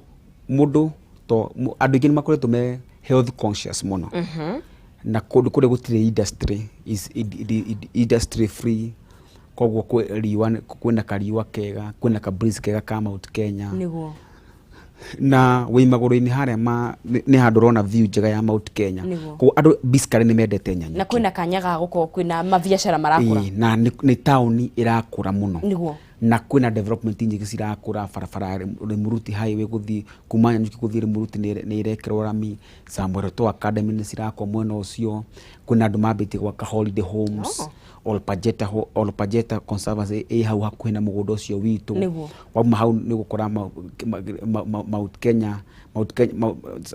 mũndũ to andũ aingĩ nĩ makoretwo me health conscious mũno. Na kũndũ kũrĩa gũtirĩ industry is industry free, koguo kwĩ riũa, kwĩna kariũa kega, kwĩna ka breeze kega ka Mount Kenya. Na wĩ magũrũ-inĩ harĩa ma nĩ handũ ũrona view njega ya Mount Kenya. Koguo andũ basically nĩ mendete Nanyuki. Na kwĩna kanya ga gũkorwo kwĩna mabiacara marakũra. Ĩĩ, na nĩ taũni ĩrakũra mũno. Na kwĩna development nyingĩ cirakũra, barabara ya Rĩmuruti Highway gũthiĩ kuma Nanyuki gũthiĩ Rĩmuruti nĩ ĩrekĩrwo rami. Samuel Ruto Academy nĩ cirakwo mwena ũcio. Kwĩna andũ mambĩtie gwaka holiday homes. Olpajeta Conservancy ĩ hau hakuhĩ na mũgũnda ũcio witũ. Wauma hau nĩ ũgũkora Mount Kenya,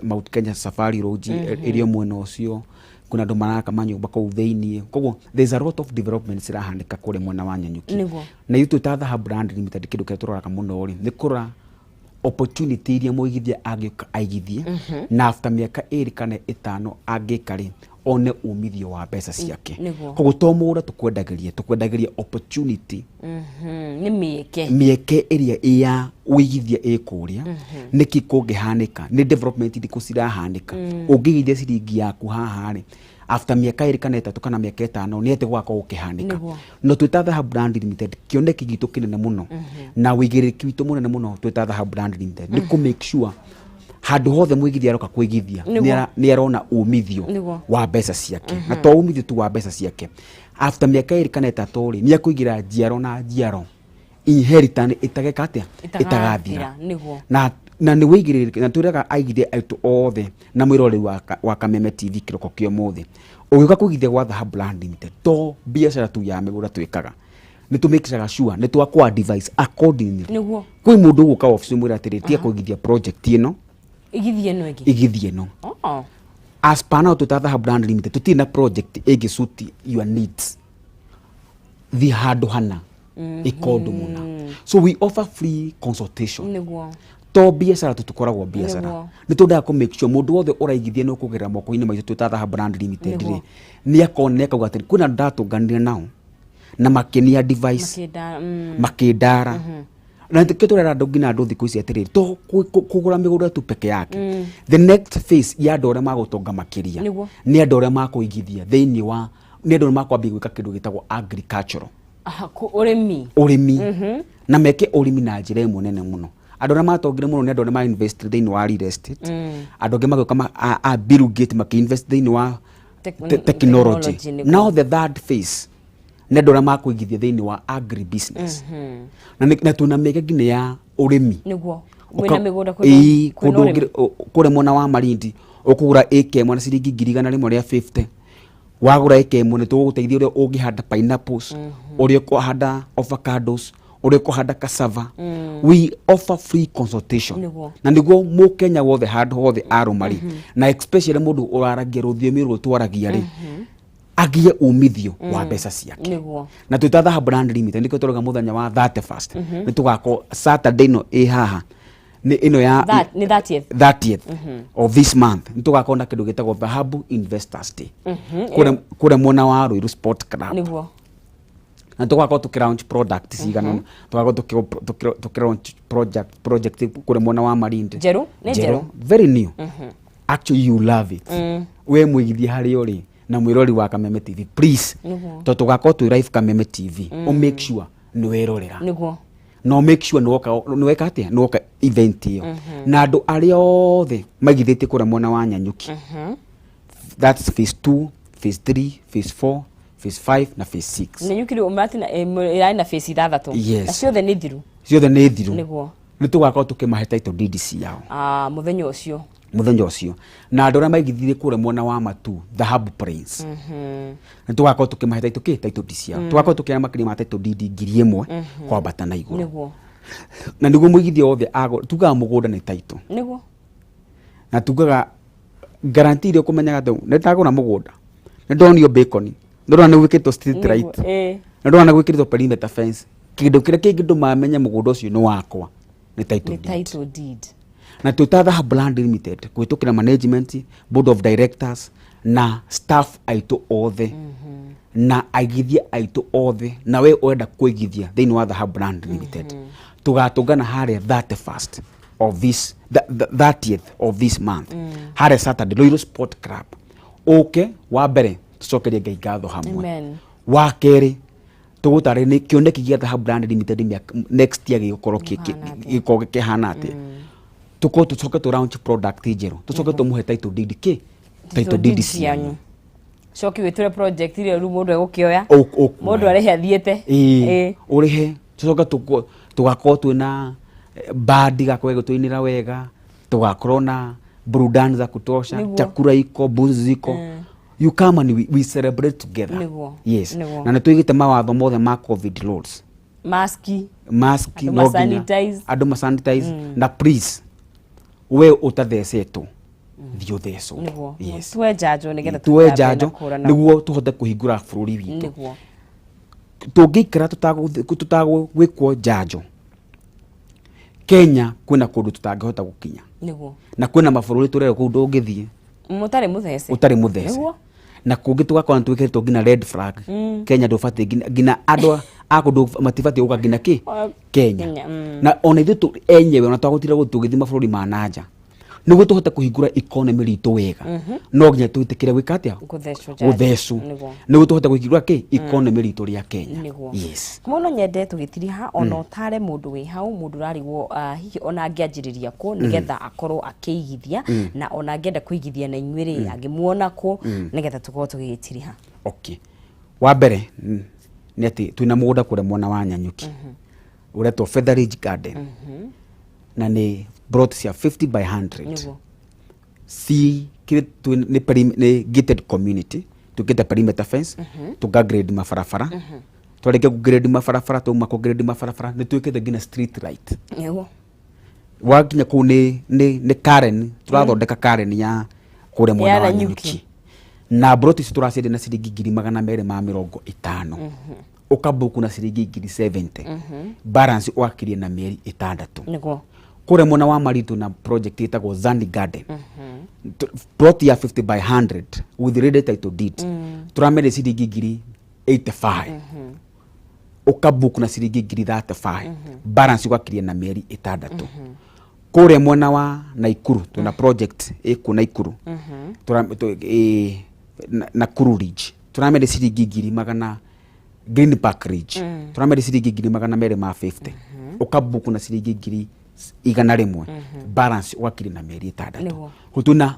Mount Kenya Safari Lodge ĩrĩ o mwena ũcio. Kwĩna andũ maraka manyũmba kũu thĩiniĩ, koguo there's a lot of development cirahanĩka kũrĩa mwena wa Nanyuki. Na ithuĩ ta Dhahabu Land Limited, kĩndũ kĩrĩa tũroraga mũno rĩ, nĩ kũrora opportunity iria mũigithia angĩũka aigithie, na after mĩaka 2 kana 5 angĩka rĩ, one umithio wa mbeca ciake. Koguo to mũgũnda tũkwendagĩria, tũkwendagĩria opportunity. Nĩ mĩeke. Mĩeke ĩrĩa ĩ ya ũigithia ĩ kũrĩa, nĩkĩ kũngĩhanĩka, nĩ development irĩkũ cirahanĩka. Ũngĩigithia ciringi yaku haha rĩ, after mĩaka 2 kana 3 kana mĩaka 5, nĩ atĩ gũgakorwo gũkĩhanĩka. No twĩ ta Dhahabu Land Limited, kĩoneki gitũ kĩnene mũno na wĩigĩrĩrĩki witũ mũnene mũno twĩ ta Dhahabu Land Limited nĩ kũ make sure handũ hothe mũigithia aroka kũigithia nĩ arona umithio wa mbeca ciake, na to umithio tu wa mbeca ciake, after mĩaka 2 kana 3 rĩ, nĩ akũigĩra njiaro na njiaro inheritance ĩtageka atĩa, ĩtagathira. Na nĩ wĩigĩrĩrĩki na twĩraga aigithia aitũ othe na mwĩroreri wa Kameme TV kĩroko kĩa ũmũthĩ, ũgĩũka kũigithia gwa Dhahabu Land Limited, to biacara tu ya mĩgũnda twĩkaga, nĩ tũmĩkĩraga sure nĩ twakũ advise accordingly. Kwĩ mũndũ ũgũka obici mwĩra atĩrĩ, tiga kũigithia project ĩno, Igithie ĩno ĩngĩ. Igithie ĩno. As per now, twĩ ta Dhahabu Land Limited tũtirĩ na project ĩngĩ suit your needs, thi handũ hana, ĩka ũndũ mũna. So we offer free consultation. To biacara tu tũkoragwo biacara, nĩ twendaga kũ make sure mũndũ wothe ũraigithia nĩ ũkũgerera moko-inĩ maitũ twĩ ta Dhahabu Land Limited rĩ, nĩ akona, nĩ akauga atĩrĩ, kwĩna andũ ndatũnganire nao na makĩnia device, Makĩnda, makĩndara. Na nĩkĩo tũrera andũ nginya andũ thikũ ici atĩrĩrĩ, to kũgũra mĩgũnda tu peke yake, the next phase ya andũ arĩa magũtonga makĩria nĩ andũ arĩa makũigithia thĩinĩ wa, nĩ andũ arĩa makwambia gwĩka kĩndũ gĩtagwo agricultural. Aha, ũrĩmi. Ũrĩmi, na meke ũrĩmi na njĩra ĩmwe nene mũno. Andũ arĩa matongire mũno nĩ andũ arĩa ma invest thĩinĩ wa real estate. Andũ angĩ magĩũka a Bill Gates makĩ-invest thĩinĩ wa technology. Technology, Now the third phase nĩ andũ arĩa makũigithia thĩinĩ wa agri business. Na twĩna mĩeke nginya ya ũrĩmi. Mwĩna mĩgũnda Ĩĩ, kwĩna kũndũ ũrĩmi. Kũrĩa mwena wa Malindi ũkũgũra ĩka ĩmwe na ciringi 150,000. Wagũra ĩka ĩmwe, nĩ tũgũgũteithia ũrĩa ũngĩhanda pineapples, ũrĩa ũkũhanda avocados, ũrĩa ũkũhanda cassava. We offer free consultation. Na nĩguo mũkenya wothe handũ hothe arũma rĩ, na especially mũndũ ũraragia rũthiomi rũrũ twaragia rĩ, agĩe umithio wa mbeca ciake. Na twĩ ta Dhahabu Land Limited, nĩkĩo tũrauga mũthenya wa 31st nĩ tũgakorwo Saturday ĩno ĩ haha, nĩ ĩno ya Nĩ 30th. 30th of this month, nĩ tũgakorwo na kĩndũ gĩtagwo Dhahabu Investors Day kũrĩa mwena wa Ruiru Sport Club. Na tũgakorwo tũkĩ launch product cigana ũna, tũgakorwo tũkĩ launch project kũrĩa mwena wa Malindi. Njerũ? Nĩ njerũ? Very new. Actually, you love it. We mũigithia harĩa ũrĩ na mwĩrori wa Kameme TV, please, tondũ tũgakorwo twĩ live Kameme TV, mm make sure nĩ werorera na make sure nĩ woka, nĩ weka atĩa, nĩ woka event ĩyo. Na andũ arĩa othe maigithĩtie kũrĩa mwena wa Nanyuki, that's phase 2, phase 3, phase 4, phase 5 na phase 6. Nanyuki rĩu matina ĩrarĩ na phase ithathatũ. Yes. Na ciothe nĩ thiru. Ciothe nĩ thiru. Nĩ tũgakorwo tũkĩmahe title deed ciao. Ah, mũthenya ũcio. Mũthenya ũcio na andũ arĩa maigithirie kũrĩa mwena wa Matu, Dhahabu Prince, nĩ tũgakorwo tũkĩmahe title kĩ title deed ciao. Tũgakorwo tũkĩheana makĩria ma title deed 1000 kwambata na igũrũ. Na nĩguo mũigithia wothe agũra, tugaga mũgũnda nĩ title. Na tugaga guarantee iria ũkũmenyaga atĩ nĩ ndagũra mũgũnda, nĩ ndonio bacon, nĩ ndona nĩ gwĩkĩtwo street light, nĩ ndona nĩ gwĩkĩrĩtwo perimeter fence. Kĩndũ kĩrĩa kĩngĩtũma menye mũgũnda ũcio nĩ wakwa nĩ title Nĩ deed. Title deed. Na twĩ Dhahabu Land Limited, kũhĩtũkĩra management, board of directors na staff aitũ othe na aigithia aitũ othe, na we ũrenda kũigithia thĩinĩ wa Dhahabu Land Limited, tũgatũngana harĩa 31st of this the 30th of this month, harĩa Saturday, Ruiru Sport Club. Ũke wa mbere tũcokerie Ngai ngatho hamwe. Amen. Wa kerĩ, tũgũtarĩria nĩ kĩoneki gĩa Dhahabu Land Limited next year gĩgũkorwo gĩgũkorwo kĩhana atĩa. Tũkorwo tũcoke tũ launch product njerũ, tũcoke tũmũhe title deed kĩ title deed cianyu. Coki wĩtũre project ĩrĩa rĩu mũndũ egũkĩoya. Ũkuoya. Mũndũ arĩhe athiĩte. Ĩĩ, ũrĩhe, tũcoke tũgakorwo twĩna bandi gakorwo ĩgĩtũinĩra wega, tũgakorwo na burudani za kutosha. Chakula iko, mbuzi ziko. You come and we celebrate together. Yes. Na nĩ tũigĩte mawatho mothe ma COVID laws. Maski. Maski. Andũ No nginya ma-sanitize. andũ masanitize. Na please, we ũtathecetwo, thiĩ ũthecwo. Yes. Tuwe njanjo nĩgetha Tuoe tũthiĩ na mbere njanjo na kũhũrana. Nĩguo tũhote kũhingũra bũrũri witũ. Tũngĩikara tũtagwĩkwo njanjo, Kenya kwĩna kũndũ tũtangĩhota gũkinya. Na kwĩna mabũrũri tũrerwo kũu ndũngĩthiĩ Mũtarĩ mũthece. Ũtarĩ mũthece. Na kũngĩ tũgakorwo nĩ twĩkĩrĩtwo nginya red flag. Kenya ndũbatiĩ, nginya andũ a kũndũ matibatiĩ gũka nginya kĩ Kenya. Kenya. Na ona ithuĩ enyewe ona twagũtira gũthiĩ tũgĩthiĩ mabũrũri ma nanja, nĩguo tũhote kũhingũra economy ritũ wega, no nginya twĩtĩkĩre gwĩka atĩa? Gũthecwo njanjo. Gũthecwo. Nĩguo tũhote kũhingũra kĩ economy ritũ rĩa Kenya. Yes. Mũno nyende tũgĩtiriha ona ũtare mũndũ wĩ hau, mũndũ ũrarigwo hihi ona angĩanjĩrĩria kũ nĩgetha akorwo akĩigithia, na ona angĩenda kũigithia na inyuĩ rĩ, angĩmuona kũ, nĩgetha tũkorwo tũgĩgĩtiriha. Okay, wa mbere nĩ atĩ twĩna mũgũnda kũrĩa mwena wa Nanyuki ũretwo Feather Ridge Garden, na nĩ plot cia 50 by 100. Si nĩ gated community, twĩkĩte perimeter fence, tũka grade mabarabara. Twarĩkia kũ grade mabarabara, twauma kũ grade mabarabara, nĩ twĩkĩte nginya street light. Wakinya kũu nĩ Karen, tũrathondeka Karen ya kũrĩa mwena Ya wa Nanyuki. Nanyuki. Na broti icio tũraciendia na ciringi 250,000. Ũkabuku na ciringi 70,000. Balance ũgakiria na mĩeri 6. Kũrĩa mwena wa Maritu na project ĩtagwo Zani Garden. Plot ya 50 by 100 with ready title deed. Tũramendia ciringi 85,000. Ũkabuku na ciringi 35,000. Balance ũgakiria na mĩeri 6. Kũrĩa mwena wa Naikuru twĩna project ĩkuo Naikuru. Nakuru Ridge. Tũramendia ciringi ngiri magana, Green Park Ridge. Tũramendia ciringi 250,000. Ũkabuku na ciringi 100,000. Balance ũgakiria na mĩeri 6. Gũtuna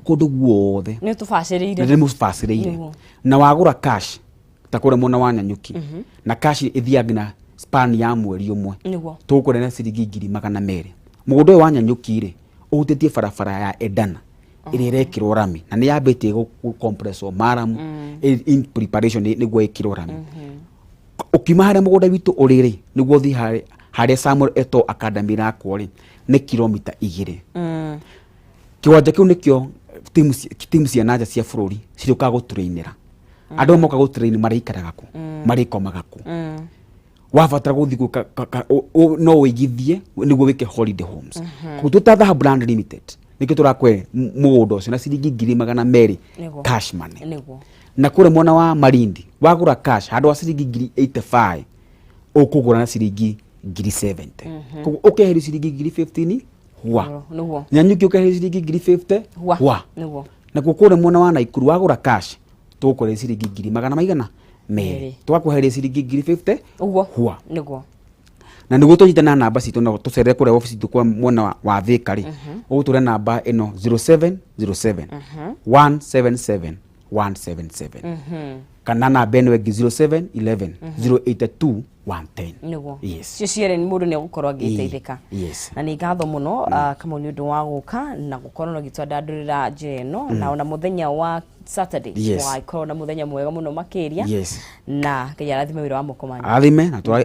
kũndũ guothe. Nĩ ũtũbacĩrĩire. Nĩ mũbacĩrĩire. Na wagũra cash ta kũrĩa mwena wa Nanyuki, na cash ĩthiaga nginya span ya mweri ũmwe, tũgũkũrĩa na ciringi 200,000. Mũgũnda ũyũ wa Nanyuki rĩ, ũhutĩtie barabara ya Edana ĩrĩa ĩrekĩrwo rami, na nĩ yambĩtie gũcompresswo maramu in preparation nĩguo ĩkĩrwo rami. Ũkiuma harĩa mũgũnda witũ ũrĩ rĩ, nĩguo ũthiĩ harĩa Samuel Eto'o Academy ĩrakwo rĩ, nĩ kilomita 2. Kĩwanja kĩu nĩkĩo timu cia nanja cia bũrũri cirĩũkaga gũtũrĩinĩra. Andũ aya moka gũtũrĩini marĩikaraga kũ? Marĩkomaga kũ? Wabatara gũthiĩ no ũigithie nĩguo wĩke holiday homes. Koguo twĩ ta Dhahabu Land Limited nĩkĩo tũrakũhe mũgũnda ũcio na ciringi 200,000 cash money. Na kũrĩa mwena wa Malindi wagũra cash handũ wa ciringi 85,000 ũkũgũra na ciringi 70,000. Koguo ũkeherio ciringi 15,000 hwa. Nanyuki ũkeherio ciringi 50,000 hwa. Nakuo kũrĩa mwena wa Naikuru wagũra cash tũgũkũrĩa ciringi ngiri magana maigana merĩ. Merĩ. Tũgakũheria ciringi 50,000 hwa. Na nĩguo tũnyite na namba citũ no tũcerere kũrĩa obici itũ kwa mwena wa Thika rĩ, ũgũtũre namba ĩno 0707 177 177, kana namba ĩno ĩngĩ 0711 082. 110. Nĩguo. Yes. Cio cierĩ mũndũ nĩ egũkorwo agĩteithĩka. Yes. Na nĩ ngatho mũno, Kamau, nĩ ũndũ wa gũka na gũkorwo na gĩtwandandũrĩra njĩra ĩno, na ona mũthenya wa Saturday wakorwo na mũthenya mwega mũno makĩria. Na Ngai arathime wĩra wa moko manyu. Athime na twa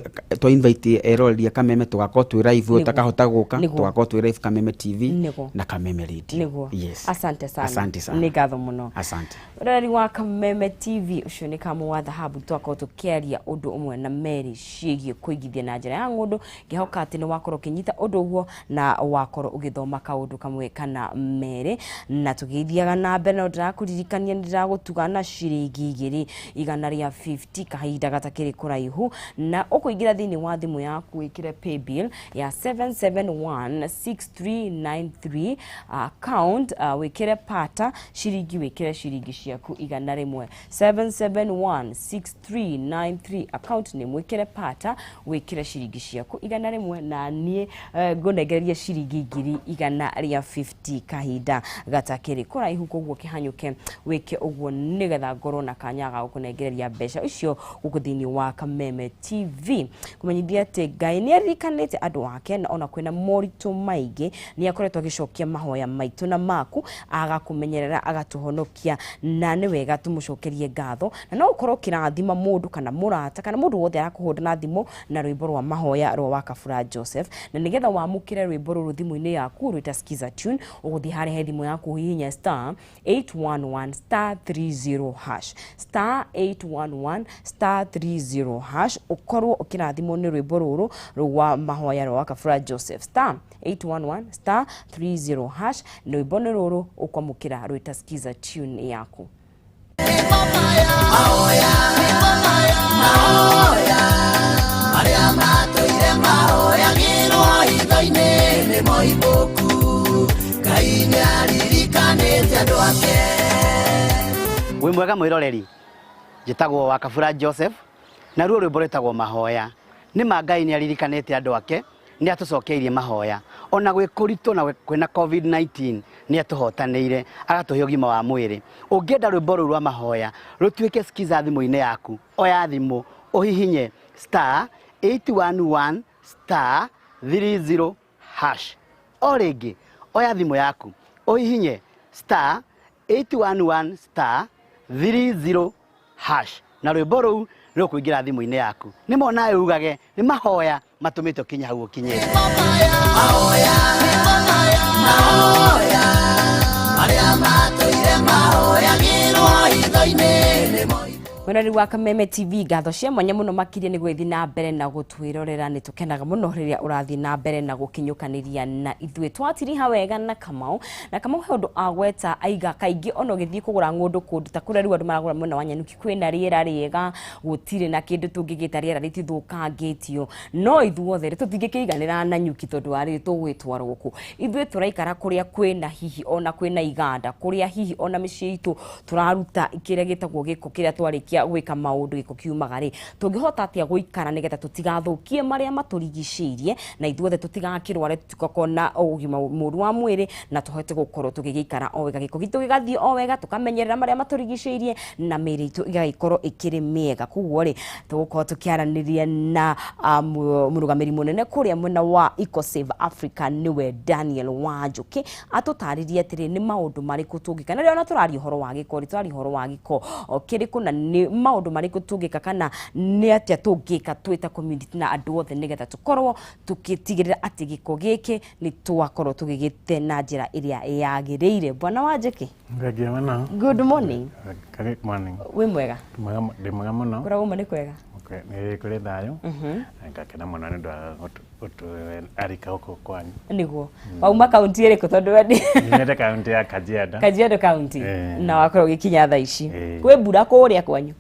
invite eroreri a Kameme, tugakorwo twĩ live. Ũtakahota gũka, tũgakorwo twĩ live Kameme TV na Kameme Radio. Yes. Asante sana. Asante sana. Nĩ ngatho mũno. Asante. Ũroreri wa Kameme TV, ũcio nĩ Kamũ wa Thahabu, twakorwo tũkĩaria ũndũ ũmwe na Mary ciĩgiĩ kũigithia na njĩra ya ng'ũndũ. Ngĩhoka atĩ nĩ wakorwo ũkĩnyita ũndũ ũguo na wakorwo ũgĩthoma kaũndũ kamwe kana merĩ. Na tũgĩthiaga na mbere, no ndĩrakũririkania nĩ ndĩragũtuga na ciringi 150 kahinda gatakĩrĩ kũraihu, na ũkũingĩra thĩinĩ wa thimũ yaku, wĩkĩre paybill ya 7716393, account wĩkĩre pata ciringi, wĩkĩre ciringi ciaku 100. 7716393, account nĩ mwĩkĩre pata, wĩkĩre ciringi ciaku 100, na niĩ ngũnengereria ciringi 150,000 kahinda gatakĩrĩ kũraihu. Koguo kĩhanyũke wĩke ũguo nĩgetha ngorwo na kanya ga gũkũnengereria mbeca icio gũkũ thĩinĩ wa Kameme TV. Kũmenyithia atĩ Ngai nĩ aririkanĩte andũ ake, na ona kwĩna moritũ maingĩ nĩ akoretwo agĩcokia mahoya maitũ na maku, agakũmenyerera, agatũhonokia, na nĩ wega tũmũcokerie ngatho. Na no ũkorwo ũkĩrathima mũndũ kana mũrata kana mũndũ wothe arakũhũra na thimũ na rwĩmbo rwa mahoya rwa Wakabura Joseph. Na nĩgetha wamũkĩre rwĩmbo rũrũ thimũ-inĩ yaku rwĩta Skiza Tune, ũgũthiĩ harĩa he thimũ yaku, ũhihinye star 811 star 30 hash, star 811 star 30 hash, ũkorwo ũkĩrathimwo nĩ rwĩmbo rũrũ rwa mahoya rwa Wakabura Joseph. Star 811 star 30 hash, rwĩmbo nĩ rũrũ ũkwamũkĩra rwĩta Skiza Tune yaku. Mahoya arĩa matũire mahoyagĩrwo hitho-inĩ nĩ moimbũku, Ngai nĩ aririkanĩte andũ ake. Wĩ mwega mwĩroreri, njĩtagwo Wakabura Joseph, naruo rwĩmbo rwĩtagwo Mahoya. Nĩ ma Ngai nĩ aririkanĩte andũ ake, nĩ atũcokeirie mahoya. Ona gwĩ kũritũ na kwĩna COVID-19, nĩ atũhotanĩire, agatũhe ũgima wa mwĩrĩ. Ũngĩenda rwĩmbo rũu rwa mahoya rũtuĩke skiza thimũ-inĩ yaku, oya thimũ ũhihinye star 811 star 30 hash. O rĩngĩ, oya thimũ yaku ũhihinye star 811 star 30 hash, na rwĩmbo rũu rũkũingĩra thimũ-inĩ yaku. Nĩ mona ugage nĩ mahoya matũmĩte ũkinye hau ũkinyĩte. Mahoya arĩa matũire mahoyagĩrwo hitho-inĩ nĩ Mwĩroreri wa Kameme TV, ngatho cia mwanya mũno makĩria nĩ gwĩthiĩ na mbere na gũtwĩrorera. Nĩ tũkenaga mũno rĩrĩa ũrathiĩ na mbere na gũkinyũkanĩria na ithuĩ. Twatiriha wega na Kamau, na Kamau he ũndũ agweta aiga kaingĩ ona ũgĩthiĩ kũgũra ng'ũndũ kũndũ ta kũrĩa rĩu andũ maragũra mwena wa Nyanuki, kwĩna rĩera rĩega, gũtirĩ na kĩndũ tũngĩgĩta rĩera rĩtithũkangĩtio, no ithuothe rĩ tũtingĩkĩiganĩra Nanyuki tondũ wa rĩrĩ tũgwĩtwarwo kũ. Ithuĩ tũraikara kũrĩa kwĩna hihi ona kwĩna iganda, kũrĩa hihi ona mĩciĩ itũ tũraruta kĩrĩa gĩtagwo gĩko, kĩrĩa twarĩkia gwĩka maũndũ gĩko kiumaga rĩ, tũngĩhota atĩa gũikara nĩgetha tũtigathũkie marĩa matũrigicĩirie, na ithuothe tũtigakĩrware, tũtigakorwo na ũgima mũru wa mwĩrĩ, na tũhote gũkorwo tũgĩgĩikara o wega, gĩko gitũ gĩgathiĩ o wega, tũkamenyerera marĩa matũrigicĩirie na mĩĩrĩ itũ ĩgagĩkorwo ĩkĩrĩ mĩega. Koguo rĩ, tũgũkorwo tũkĩaranĩria na mũrũgamĩrĩri mũnene kũrĩa mwena wa EcoSave Africa, nĩwe Daniel Wanjũkĩ, atũtarĩrie atĩrĩ nĩ maũndũ marĩkũ tũngĩka. Na rĩrĩa ona tũraria ũhoro wa gĩko rĩ, tũraria ũhoro wa gĩko kĩrĩkũ, na nĩ maũndũ marĩkũ tũngĩka, kana nĩ atĩa tũngĩka twĩ ta community na andũ othe nĩgetha tũkorwo tũgĩtigĩrĩra atĩ gĩko gĩkĩ nĩ twakorwo tũgĩgĩte na njĩra ĩrĩa yagĩrĩire. Bwana Wanjũkĩ. Thengiũ mũno. Good morning. Good morning. Wĩ mwega? Ndĩ mwega mũno. Kũrĩa uma nĩ kwega? Okay, nĩ kũrĩ thayũ. Na ngakena mũno nĩ ũndũ wa gũtũarika gũkũ kwanyu. Nĩguo. Wauma kaunti ĩrĩkũ, tondũ we Nyumĩte kaunti ya Kajiado. Kajiado kaunti. Na wakorwo ũgĩkinya thaa ici. Ĩĩ. Kwĩ mbura kũrĩa kwanyu?